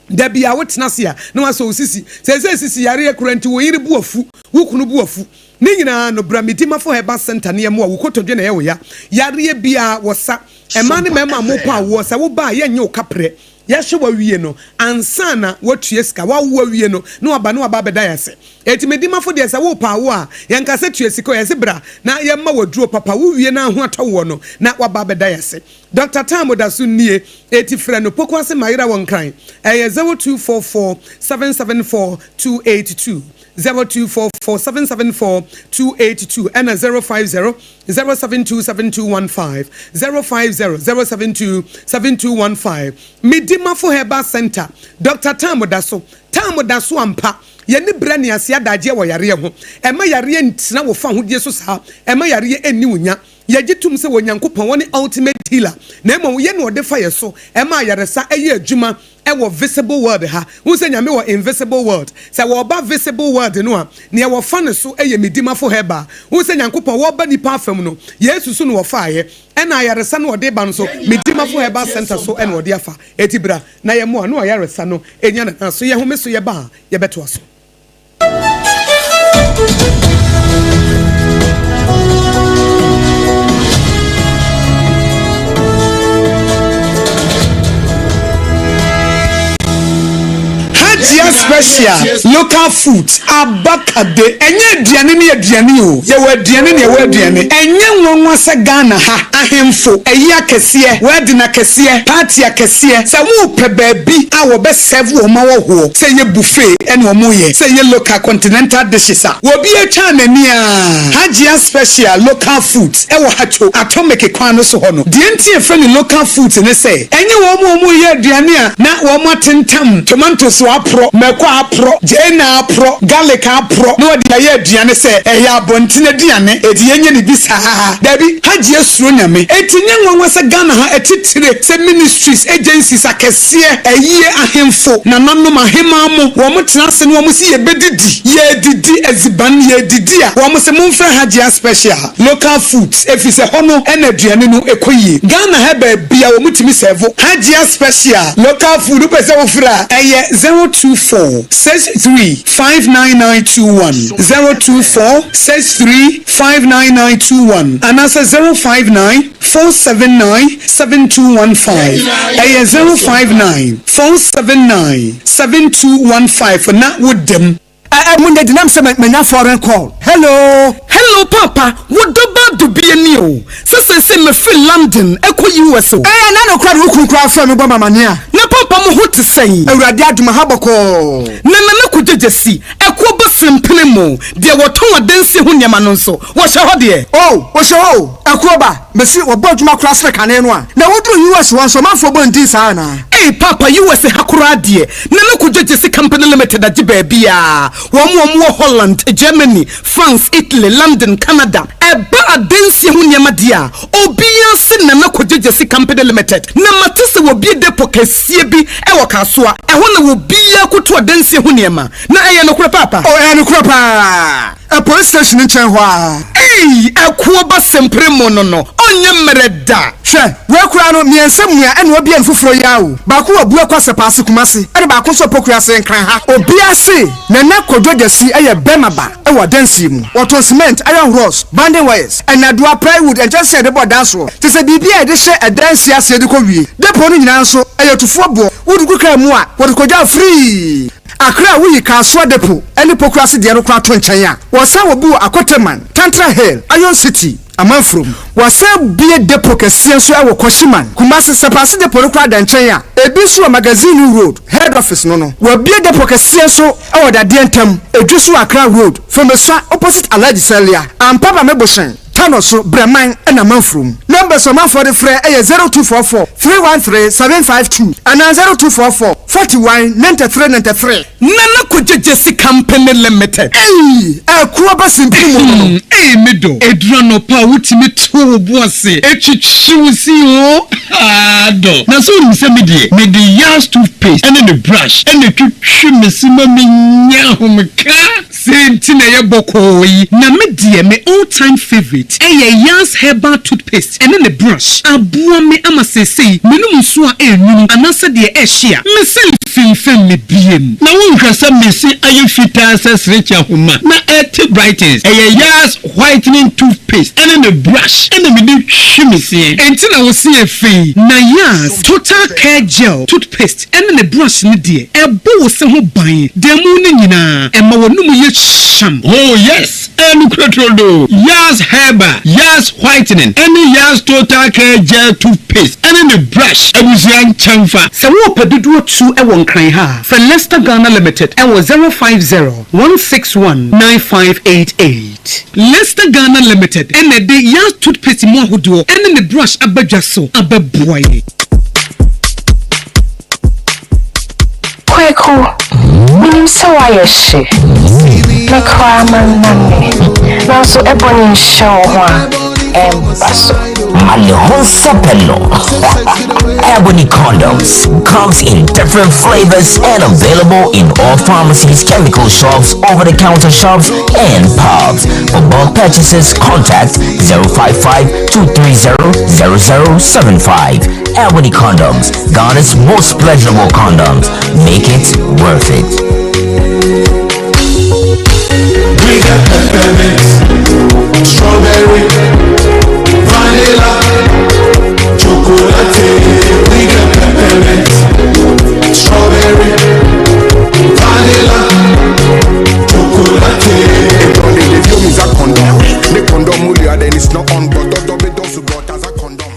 Da biara wotena ase a na wasɔ wo sisi. Seesei sisi yareɛ koraa nti wo yere bo afu, wo kunu bo afu. Ne nyinaa no, bra Medimafo Herbal Centre na yɛmmoa wo. Wo kotodwe na ɛyɛ wo ya. Yareɛ biara wɔsa. Mmaa ne mmarima a mopɛ awoɔ, sɛ woba a yɛnnye wo kaprɛ. Yɛahwɛ wo awie no, ansa na woatua sika. Woawo awie no, na waba na waba abɛda yɛn ase. Enti Medimafo deɛ, sɛ worepɛ awo a, yɛnka sɛ tua sika o, yɛse bra na yɛmma wo aduro papa. Wowie na ho atɔ woɔ no, na waba abɛda yɛn ase. Dɔkta Tam da so nie, enti frɛ no, Pokuase Mayera wɔ Nkran. Ɛyɛ 0244 774 282. 0244 774 282 ɛna 050 072 7215 050 072 7215 Medimafo Herbal Centre Doctor Tam da so Tam da so ampa Yɛne brɛ ne ase adagyeɛ wɔ yareɛ ho Ɛmma yareɛ ntena wo fahodie so saa Ɛmma yareɛ nni wo nya Yɛgye tom sɛ Onyankopɔn ɔne ultimate healer na mmom yɛ na ɔde fa yɛ so ma ayaresa yɛ adwuma wɔ visible world ha. Wohu sɛ Nyame wɔ invisible world. Sɛ wɔba visible world no a, neɛ wɔfa no so yɛ Medimafo Herbal. Wohu sɛ Nyankopɔn wɔba nipa afa mu no, Yesu so na wɔfaeɛ. Ɛna ayaresa no ɔde ba no nso, Medimafo Herbal Centre so na ɔde afa. Enti bra na yɛmmoa na ɔyaresa no nya nanaso. Yɛhome so yɛba a, yɛbɛtoa so. Hajia special local food abakade ɛnyɛ aduane ne aduane o yɛwɔ aduane ne ɛwɔ aduane ɛnyɛ nwanwa sɛ Ghana ha ahemfo ayi akɛseɛ wedding akɛseɛ party akɛseɛ sɛ wopɛ baabi a wɔbɛ serve wɔn ahɔhoɔ sɛ ɛyɛ buffet ɛna wɔn yɛ, sɛ ɛyɛ local continental dishes a, obi atwa n'ani aa. Hajia special local foods ɛwɔ Hatcho Atomic kwan no so hɔ no. Deɛ nti yɛfrɛ no local foods ne sɛ, ɛnyɛ wɔn a wɔn yɛ aduane a na wɔn atentam tomatoes aporɔ, mako aporɔ, gyeene aporɔ, garlic aporɔ na wɔde ayɛ aduane sɛ ɛyɛ abɔnten aduane, enti yɛnyɛ no bi saa. Dabi, Hajia suro Nyame. Enti nyɛ nwanwa sɛ Ghana ha atitire sɛ ministries, agencies akɛseɛ, Seɛ, ayie, ahemfo, nananom, ahemaa mo, wɔn tena ase na wɔn se yɛbɛdidi, yɛredidi, adziban, yɛredidi a, wɔn se monfrɛ Hajia special, local foods, efisɛ hɔ no na aduane no kɔ yie. Ghana ha baabia wɔn tumi sɛvo Hajia special, local food, wopɛ sɛ wofrɛ a, ɛyɛ 024 63 59921, 024 63 59921, anaasɛ 059 479 7215 ɛyɛ 059 479 7215 na wo dam. Ɛ ɛ mo nyɛ denam sɛ manya foreign call hello. Hello paapa wo dɔ ba dubie ni o sɛ seesei mefiri London ɛkɔ US o. Ɛɛ na nokora de wo kunu koraa frɛ me bɔ me amaneɛ a. Na paapa mo ho te sɛn. Awurade adom aha bɔkɔɔ. Na Nana Kwadwo Gyasi ɛkoɔ bɔ sempene mo deɛ wɔtɔn adansie ho nneɛma no nso wɔhyɛ hɔ deɛ. Oh wɔhyɛ hɔ o ɛkoɔ ba. Mese wɔbɔ adwuma koraa sene kane no a. Na woduru US hɔ nso ɔmanfoɔ bɔ ndin saa anaa? Ei paapa US ha koraa deɛ Nana Kojo Gyesi Company Limited agye baabiaa, wɔn a wɔwɔ Holland, Germany, France, Italy, London, Canada, ɛba adansie ho nneɛma deɛ a obiaa se Nana Kojo Gyesi Company Limited, na mate sɛ wɔbue depot kɛseɛ bi wɔ Kasoa, ɛhɔ na obiaa kɔtu adansie ho nneɛma, na ɛyɛ nokorɛ paapa? Oh ɛyɛ nokorɛ paa. Ɛ police station nkyɛn hɔ ara. Ei ɛkoɔ ba sempere mo no no ɔnyɛ mmerɛ da. Hwɛ, wei koraa no, mmiɛnsa mua ɛna wabue no foforɔ yi ara o. Baako wɔ Abuakwa Sɛpaase Kumasi ɛna baako nso wɔ Pokuase Nkran ha. Obiara se Nana Kwadwo Gyasi yɛ bɛrima ba wɔ adansie mu. Wɔtɔn cement, iron rods, bonding wires, nnadewa, plywood, nkyɛnsee a yɛde bɔ dan soɔ, kyerɛ sɛ biribiara a yɛde hyɛ ɛdansie aseɛ de kɔ wie. Depot no nyinaa nso, ɛyɛ tufoɔ boɔ. Wode gu kaa mu a, wɔde kɔgya wo free. Accra a woyi Kasoa Depot ne Pokuase deɛ no koraa to nkyɛn a, wɔsan wɔ bi wɔ Akoteman, Tantra Hill, Iron City. Amanfurom. Wɔasan abue depot kɛseɛ nso wɔ Kwashiman, Kumasi. Sɛpaase depot no koraa da nkyɛn a, ebi nso wɔ Magazine Road, Head Office no no. Wɔabue depot kɛseɛ nso wɔ Dadeɛ Ntam, Edweso Accra Road, Fomesua opposite Alhaji Salia, Ampaba Mebohyɛn, Tano so, Brɛman na Amanfurom. Numbers a ɔmanfoɔ de frɛ yɛ 0244 313 752 anaa 0244 41 93 93. Nana Kwadwo Gyasi Company Limited. Eii ɛko aba simpiri mu no no. Eii me dɔ, ɛduru anɔpa a wotumi to wo bo ase twitwi wo se oo haa dɔ. Na sɛ wonim sɛ me deɛ mede Yas toothpaste ne ne brush na ɛtwitwi me se ma menya ahomeka. Sei nti na ɛyɛ bɔkɔɔ yi. Na me deɛ me all time favourite ɛyɛ Yas herbal toothpaste ɛne ne brush. Aboa me ama seesei menom nsuo a ɛnwunu anaasɛ deɛ ɛhye a, me se mfimfim me biem. Na wonhwɛ sɛ me se ayɛ fitaa sɛ serekye ahoma na ɛte brightens. Ɛyɛ Yas whitening toothpaste ɛne ne brush ɛna mede twi me seɛ. Enti na wo se yɛ fɛ yi. Na Yas total care gel toothpaste ɛne ne brush no deɛ, ɛbɔ wo se ho ban da mu no nyinaa, ɛma w'anomu yɛ hyam. Oh yes, ɛyɛ nokorɛ turodoo. Yas Herbal, Yas Whitening ɛne Yas Total Care Gel Toothpaste ɛne ne brush abusua nkyɛnfa. Sɛ worepɛ dodoɔ tu wɔ Nkran ha a, frɛ Lester Ghana Limited wɔ 050 161 9588. Lester Ghana Limited na ɛde Yas Toothpaste mu ahodoɔ ne ne brush aba dwa so abɛboa yɛn. Kweku, menim sɛ woayɛ hye. Me koraa mannane, nanso ɛbɔne nhyɛ wo ho a, ɛmba so. Ma ne ho nsɛpɛ no. Ebony condoms comes in different flavors and available in all pharmacies, chemical shops, over-the-counter shops, and pubs. For bulk purchases, contact 055 230 0075. Ebony condoms, Ghana's most pleasurable condoms. Make it worth it. We got peppermint, strawberry, vanilla, chocolate. We got peppermint, strawberry, vanilla, chocolate. Ne condom then it's not on, but as a condom.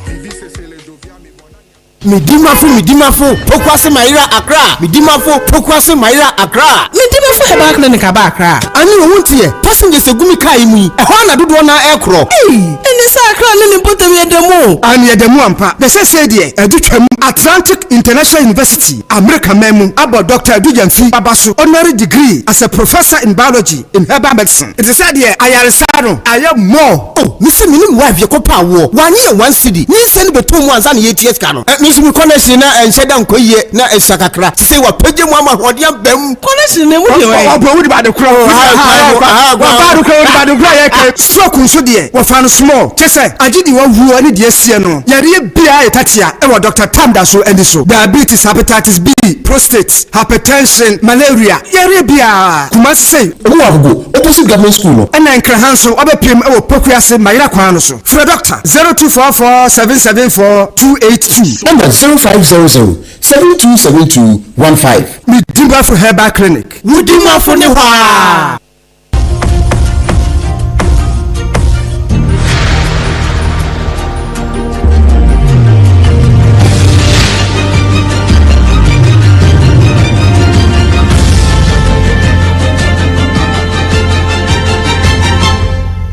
Medimafo Medimafo Pokuase Mayera Accra Medimafo Pokuase Mayera Accra. Medimafo Herbal Clinic aba Accra. Ane o wonteɛ? Passengers egu me car yi mu yi, ɛhɔ ara na dodoɔ no ara ɛrekorɔ. Ei! Ɛnne sɛ Accra ne ne mpɔtam yɛ da mu o. Aane ɛda mu ampa. Na seesei deɛ adu twam. Atlantic International University, Amerika man mu, abɔ Dɔkta Adu Gyamfi aba so honorary degree as a Professor in Biology in Herbal Medicine. Nti sɛ deɛ ayaresa no ayɛ more. Oh me se me ne me wife yɛkɔ pɛ awoɔ wanye yɛn one cedi nyinsɛn no bɛtɔ mu ansa na yɛtua sika no eh me nso me connection na ɛnhyɛ da nkɔ yie na ɛsua kakra sesei wapagya mu ama ahoɔden aba mu. Connection no emu deɛ ɔyɛ. Ɔbɔ wodi baade korɔ hɔ ɔbaa do korɔ wodi baade korɔ yɛ kɛ. Stroke nso deɛ wɔfa no small kyɛ sɛ agye deɛ wawuo ne deɛ asie no yareɛ biara yɛ tatea ɛwɔ Doctor Tam da so ani so diabetes hepatitis B prostate hypertension malaria yareɛ biara Kumasi sei. Ɔmo wɔ Agogo opposite government school no. Ɛna Nkraha nso wabɛpiem wɔ Pokuase Mayera kwan no so. Frɛ Dɔkta 0244 774 282. Ɛna 0500 7272 15. Medimafo Herbal Clinic. Wo dimafo ne hɔ aa.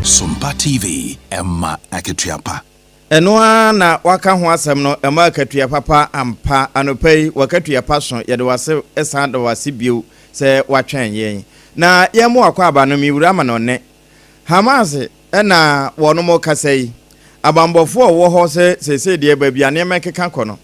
Sompa TV, ɛma akatua pa. Ɛno ara na waka ho asɛm no, ɛma akatua papa ampa. Anɔpa yi, w'akatua pa so, yɛde w'ase san da w'ase bio sɛ woatwɛn yɛn. Na yɛn mo akwaaba no, me wura ma no nne. Hamas na wɔnom rekasa yi. Abanbɔfoɔ a wɔwɔ hɔ sɛ seesei deɛ baabi a nneɛma rekeka kɔ no,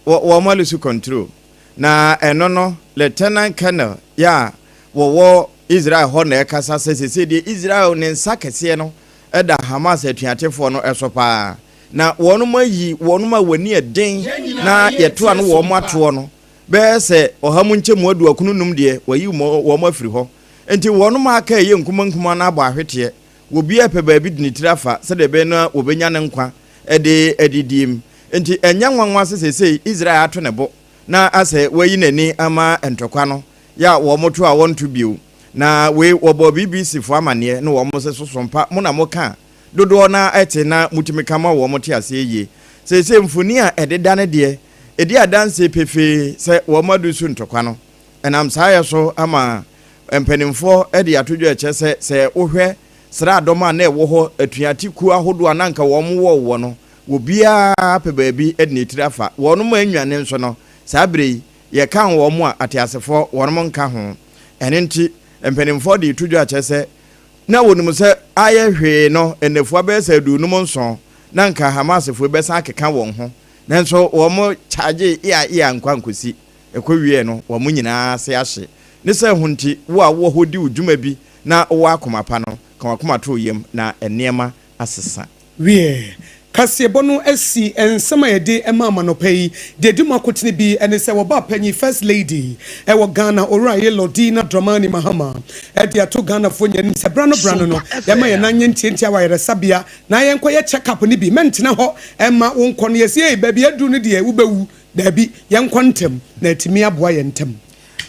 wɔ wɔn alusu control. Na ɛno no, Lieutenant Colonel yɛ a wɔwɔ Israel hɔ na ɛrekasa sɛ seesei deɛ Israel ne nsa kɛseɛ no da Hamas atuatefoɔ no so paa. Na wɔnom ayi wɔnom a wɔn ani yɛ den na yɛto ano wɔn atoɔ no bɛyɛ sɛ ɔha mu nkyɛmu aduokron num deɛ wɔayi wɔn afiri hɔ. Enti wɔnom a aka a ɛyɛ nkumaa nkumaa no abɔ ahweteɛ. Obiara repɛ baabi de ne tiri afa sɛdeɛ ɛbɛyɛ na wɔbɛnya ne nkwa de adidie mu. Enti ɛnyɛ nwanwa sɛ seesei Israel ato ne bo na asɛ wayi n'ani ama ntɔkwa no yɛ a wɔto a wɔnto bio. Na wei wɔbɔɔ BBC foɔ amaneɛ na wɔn se so sompa mo na moka a. dodoɔ no ara te na motumi ka ma wɔn te aseɛ yie. Seesei mfoni a ɛdeda no deɛ, ɛdi adanseɛ pefee sɛ wɔn adu so ntɔkwa no. Ɛnam saa yɛ so ama mpanimfoɔ de ato dwa ɛkyerɛ sɛ, sɛ wohwɛ sraadɔm a na ɛwɔ hɔ, atuate kuo ahodoɔ a na anka wɔn wɔ wɔ no, obiara pɛ baabi de ne tiri afa. Wɔnom annwane nso no, saa berɛ yi, yɛkan wɔn a, ateasefoɔ, wɔnom nka ho. Ɛno nti, mpanimfoɔ de reto dwa kyerɛ sɛ, na wɔnim sɛ ayɛ hwee no, nnafua bɛyɛ sɛ 57 na anka Hamasfoɔ yi bɛsan akeka wɔn ho. Nanso wɔn kyagyee ea ea nkwa nkosi ɛkɔwieɛ no, wɔn nyinaa ase ahye. Ne sɛ ho nti, wo a wowɔ hɔ di wo dwuma bi na wowɔ akoma pa no, ka w'akoma to wo yam na nneɛma asesa. Wiɛ, kaseɛbɔ no asi nsɛm a yɛde ma ama anɔpa yi. Deɛ ɛdi mu akotene bi ne sɛ wɔbaa panyin, First Lady, wɔ Ghana, Owura Yellow Dina Dramani Mahama, de ato Ghanafoɔ nyinaa anim sɛ berɛ ano berɛ ano no, yɛmma yɛn nan nyɛ ntiantia wɔ ayaresabea na yɛnkɔyɛ check up no bi. Mɛntena hɔ mma wo nkɔ no yɛse ei, baabi aduru no deɛ wobɛwu. Daabi, yɛnkɔ ntɛm na atumi aboa yɛn ntɛm.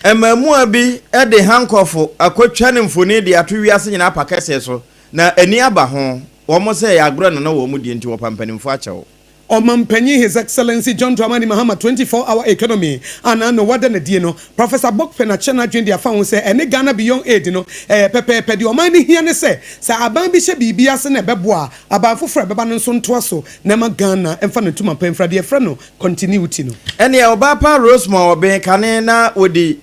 Mmaamua bi de hankɔfo akotwa ne mfoni de ato wiase nyinaa pa kɛseɛ so, na ani aba ho. Wɔn sɛ ɛyɛ agorɔ na na wɔn die nti wɔpa mpanimfoɔ akyɛw. Ɔmanpanyin His Excellency John Dramani Mahama 24 Hour Economy a n'ano wada no adie no, Professor Bokpin akyerɛ n'adwene de afa ho sɛ ɛne Ghana Beyond Aid no ɛyɛ pɛpɛɛpɛ. Deɛ ɔman no hia ne sɛ, sɛ aban bi hyɛ biribi ase na ɛbɛboa a, aban foforɔ a ɛbɛba no nso ntoa so na ɛma Ghana mfa ne ntoma pa mfira deɛ yɛfrɛ no continuity no. Ɛneɛ ɔbaa pa Rosemond Obeng kane na ɔdi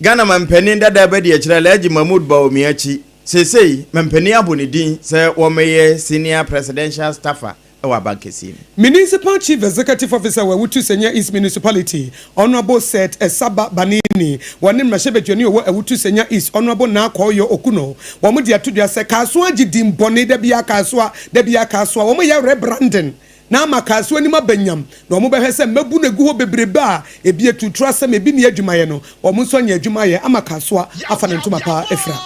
Ghana mampanin dada abadiakyire Alhaji Mahmood Bawumia akyi. Seesei mampanin abɔ ne din sɛ wɔmmɛyɛ Senior Presidential Staffer wɔ abankɛseɛ mu. Municipal Chief Executive Officer wɔ Awutu Senya East Municipality, Honourable Seth Esaba Banini, wɔne mmarahyɛbadwani a ɔwɔ Awutu Senya East, Honourable Naa Koryoo Okuno, wɔn de ato dwa sɛ Kasoa agye din bɔne, da biara Kasoa, da biara Kasoa, wɔn yɛ rebranding na ama Kasoa anim aba nyam, na wɔn bɛhwɛ sɛ mmabunu egu hɔ bebrebe a ebi aturutura asɛm, ebi nni adwumayɛ no, wɔn nso anya adwuma ayɛ ama Kasoa afa ne ntoma pa afira.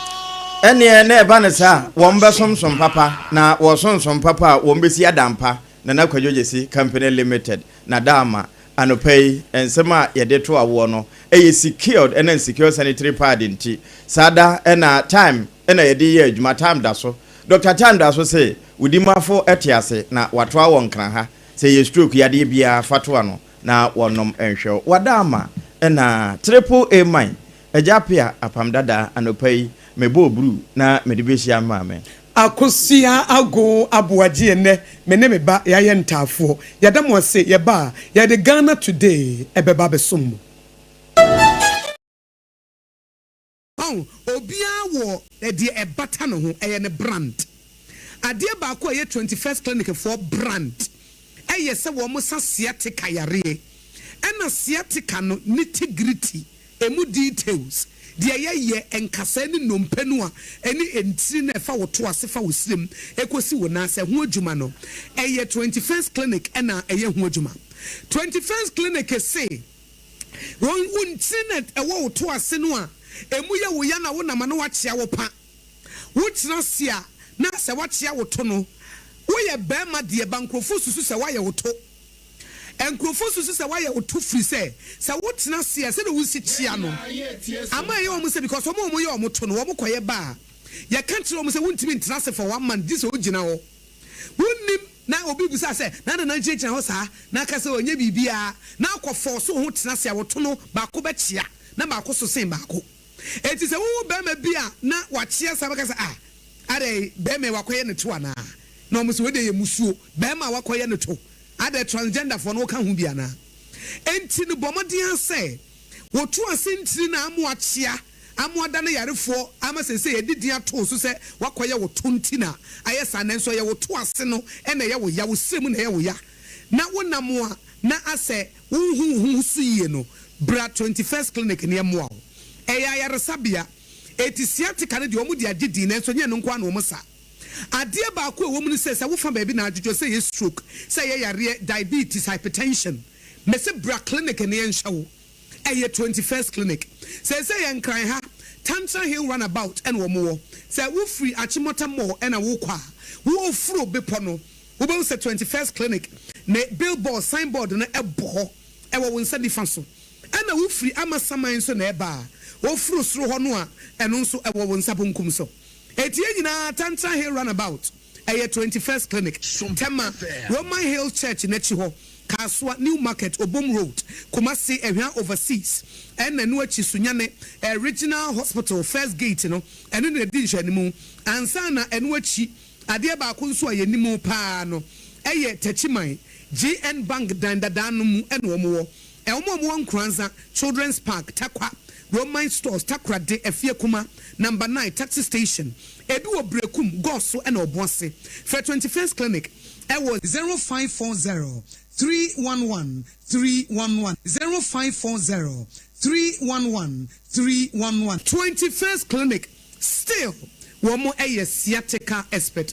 Ɛnneɛ na ɛba no saa a, wɔbɛsomsom papa, na wɔsonsom papa a, wɔbɛsi adan pa. Nana Kwadwo Gyasi Company Limited na da ama anɔpa yi nsɛm a yɛde to awoɔ no yɛ secured ɛna unsecured sanitary pad nti saa da na time na yɛde yɛ adwuma time da so Doctor time da so se wo dimafo te ase na watoa wɔ nkran ha sɛ ɛyɛ stroke yadeɛ biara fa to ano na wɔnom nhwɛ wo wada ama na triple A man Agya Apea apam dada anɔpa yi mebɔɔ bruu na mede bɛhyia me maame. Akosua Ago Aboagye Ɛnnɛ me ne me ba yɛayɛ ntaafoɔ. Yɛda mo ase, yɛba a, yɛde Ghana Today ɛbɛba abɛsom mo. Wahu? Obiara wɔ deɛ ɛbata ne ho, ɛyɛ ne brand. Adeɛ baako a ɛyɛ 21st Clinic foɔ brand ɛyɛ sɛ wɔn sa sciatica yareɛ. Ɛna sciatica no nitty gritty, ɛmu details, deɛ yɛyɛ, nkasɛɛ ne nnompe no a ɛne ntini no a ɛfa wo to ase fa wo srem ɛkɔsi wo nan ase, ɛho adwuma no, ɛyɛ 21st Clinic ɛna ɛyɛ ho adwuma. 21st Clinic se. Wɔn, wo ntini na ɛwɔ wo to ase no a emu yɛ wo ya na wonam a na woakyea wo pa. Wotena ase a na sɛ woakyea wo to no, woyɛ barima deɛ ba nkurɔfoɔ susu sɛ woayɛ wo to. Nkurɔfoɔ susu sɛ woayɛ wo to firi sɛ, sɛ wotena ase a sɛdeɛ wosi kyea no ama ɛyɛ wɔn sɛ because wɔn a wɔyɛ wɔn to no wɔn kɔyɛ ba a yɛka kyerɛ wɔn sɛ wontumi ntena ase for one month gye sɛ wogyina hɔ. Wonnim. Na obi bisa sɛ, Na adɛn na wogyinagyina hɔ saa, na aka sɛ, 'Ɔnyɛ biribiara, na akɔ fɔɔso wo ho tena ase a wɔto no baako bɛkyea, na baako so sen baako. Enti sɛ wohu barima bi a na wakyea saa bɛka sɛ, 'Ah, adɛn, barima yi wakɔyɛ ne to anaa? Na wɔn se, Wei deɛ yɛ mmusuo, barima a wakɔyɛ ne to. Adɛn, transgenderfoɔ no woka ho bi anaa? Enti no bɔ mmɔden ara sɛ woto ase ntini no a ama wakyea Ama wɔadane yarefoɔ ama seesei yɛde din ato wo so sɛ woakɔyɛ wo to nti na ayɛ saa nanso ɛyɛ wo to ase no na ɛyɛ wo ya, wo srɛ mu na ɛyɛ wo ya na wonam a na asɛ wonhu wo ho so yie no, bra 21st Clinic na yɛmmoa wo. Ɛyɛ ayaresabea. Enti sciatica no deɛ wɔde agye din nanso ɛnyɛ ɛno nko ara na wɔsa. Adeɛ baako a ɛwɔ mu ne sɛ, sɛ wofa baabi na adwodwo, sɛ ɛyɛ stroke, sɛ ɛyɛ yareɛ, diabetes, hypertension, mese bra clinic na yɛnhwɛ wo. Ɛyɛ 21st Clinic. Seesei yɛ Nkran ha, Tantra Hill Runabout ɛna wɔn wɔ. Sɛ wo firi Achimota Mall ɛna wo kɔ a, wo foro bepɔ no, wo bɛhu sɛ 21st Clinic ne billboard, sign board no ɛbɔ hɔ, ɛwɔ wo nsa nifa so. Ɛna wo firi Amasaman nso na ɛba a, wo foro soro hɔ no a, ɛno nso ɛwɔ wo nsa bonkum so. Enti yɛn nyinaa Tantra Hill Runabout. Ɛyɛ 21st Clinic, Tema, Roman Hill Church no akyi hɔ, Kasoa, New Market, Obom Road, Kumasi, Ahwea Overseas, ɛna ɛno akyi Sunyani Regional Hospital First Gate no, ɛno na ɛdi nhwɛanimu. Ansa na ɛno akyi, adeɛ baako nso a yɛnim pa ara no yɛ Techiman, GN Bank dan dadaa no mu na wɔn wɔ. Wɔn a wɔwɔ Nkoranza, Children's Park, Tarkwa, Roman Stores, Takoradi, Afiekuma, Number Nine, Taxi Station, ebi wɔ Berekum, Goso ɛna Ɔboase. Frɛ 21st Clinic ɛwɔ. 0540 311 311, 0540 311 311. 21st Clinic still wɔn yɛ sciatica expert.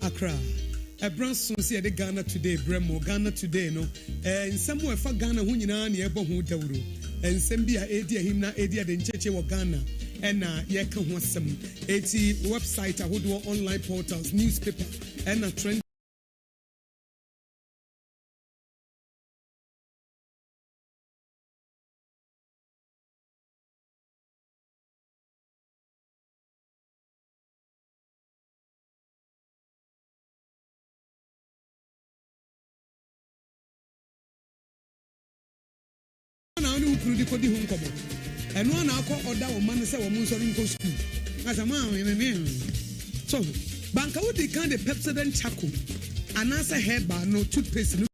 Accra. Ɛberɛ aso sɛ yɛde Ghana Today brɛ mo. Ghana Today no, eh, nsɛm a ɛfa Ghana ho nyinaa na yɛbɔ ho dawuro. Nsɛm bi a ɛredi ahim na ɛredi adenkyekye wɔ Ghana ɛna yɛka ho asɛm. Eti website ahodoɔ, online portals, newspaper ɛna trend. Na wo ne wo kunu de kɔdi ho nkɔmmɔ. Ɛno ara na akɔ ɔda wo mma no sɛ wɔn nsɔre nkɔ sukuu. Na sɛ mo a so ho. Ba nka wodi kan de Pepsodent charcoal anaasɛ herbal no toothpaste no.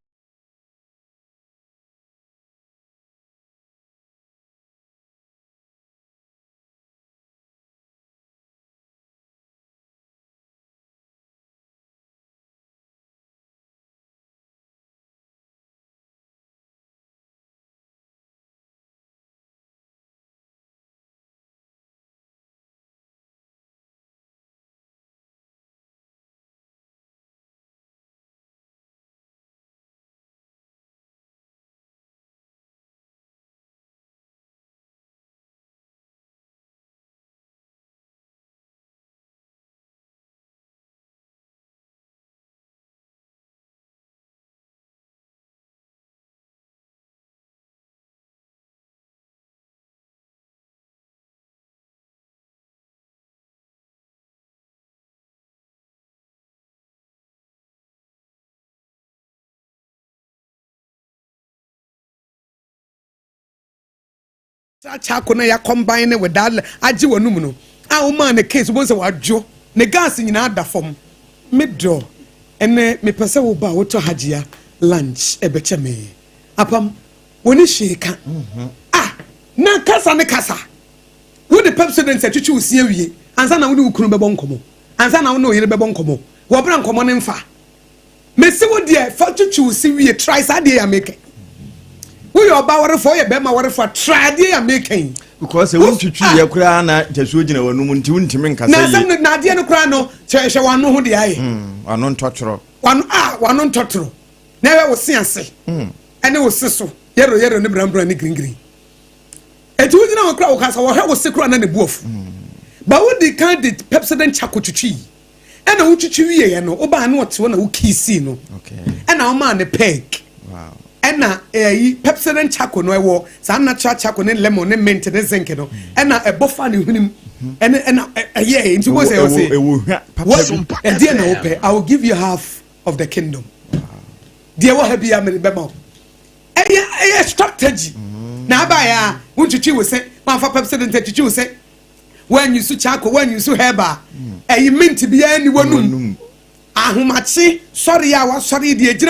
Saa charcoal no a yɛacombine no with that agye w'anum no a womaa no case wobɛhu sɛ wadwo ne gas nyinaa da fam. Me dɔ, ɛnɛ mepɛ sɛ woba a wotɔ Hajia lunch ɛbɛkyɛ me. Apam, wɔni hwee ka. Ah, na kasa ne kasa. Wode Pepsodent atwitwi wo se awie ansa na wo ne wo kunu bɛbɔ nkɔmmɔ, ansa na wo ne wo yere bɛbɔ nkɔmmɔ. Wɔ berɛ a nkɔmmɔ no mfa. Mese wo deɛ fa twitwi wo se wie try saa adeɛ yi a meka yi. Woyɛ ɔbaa warefoɔ woyɛ bɛrima warefoɔ a try adeɛ yi a meka yi. Because sɛ wontwitwi yɛ koraa na ntasuo gyina w'anum nti wontumi nkasa Na yie. asɛm no na adeɛ no koraa no hwɛ hwɛ w'ano ho deɛ ayɛ. W'ano ntɔtorɔ. W'ano a w'ano ntɔtorɔ na ɛwɛ wo se ase ɛne wo se so yɛro yɛro ne brown brown ne green green. Eti wogyina hɔ koraa wɔka sɛ wɔhwɛ wo se koraa na ne bu afu. Ba wodi kan de Pepsodent charcoal twitwi. Ɛna wotwitwi wieɛ no wobaa na ɔte hɔ na wo kiisii no ɛna womaa no peg ɛna ɛyi Pepsodent charcoal no ɛwɔ saa natural charcoal ne lemon ne mint ne zinc no ɛna ɛbɔ fa ne hwenem ɛne ɛna ɛyɛ nti wo sɛ ɔse ɛwɔ hwa papa bi ɛdeɛ na wopɛ I will give you half of the kingdom deɛ wɔ ha bi a mede bɛma wo ɛyɛ ɛyɛ strategy na abaeɛ a wontwitwi wo se wamfa Pepsodent atwitwi wo se Woanyi so charcoal, woanyi so herbal, ɛyi mint biara nni w'anum. Ahomakye sɔre a wasɔre deɛ gyina.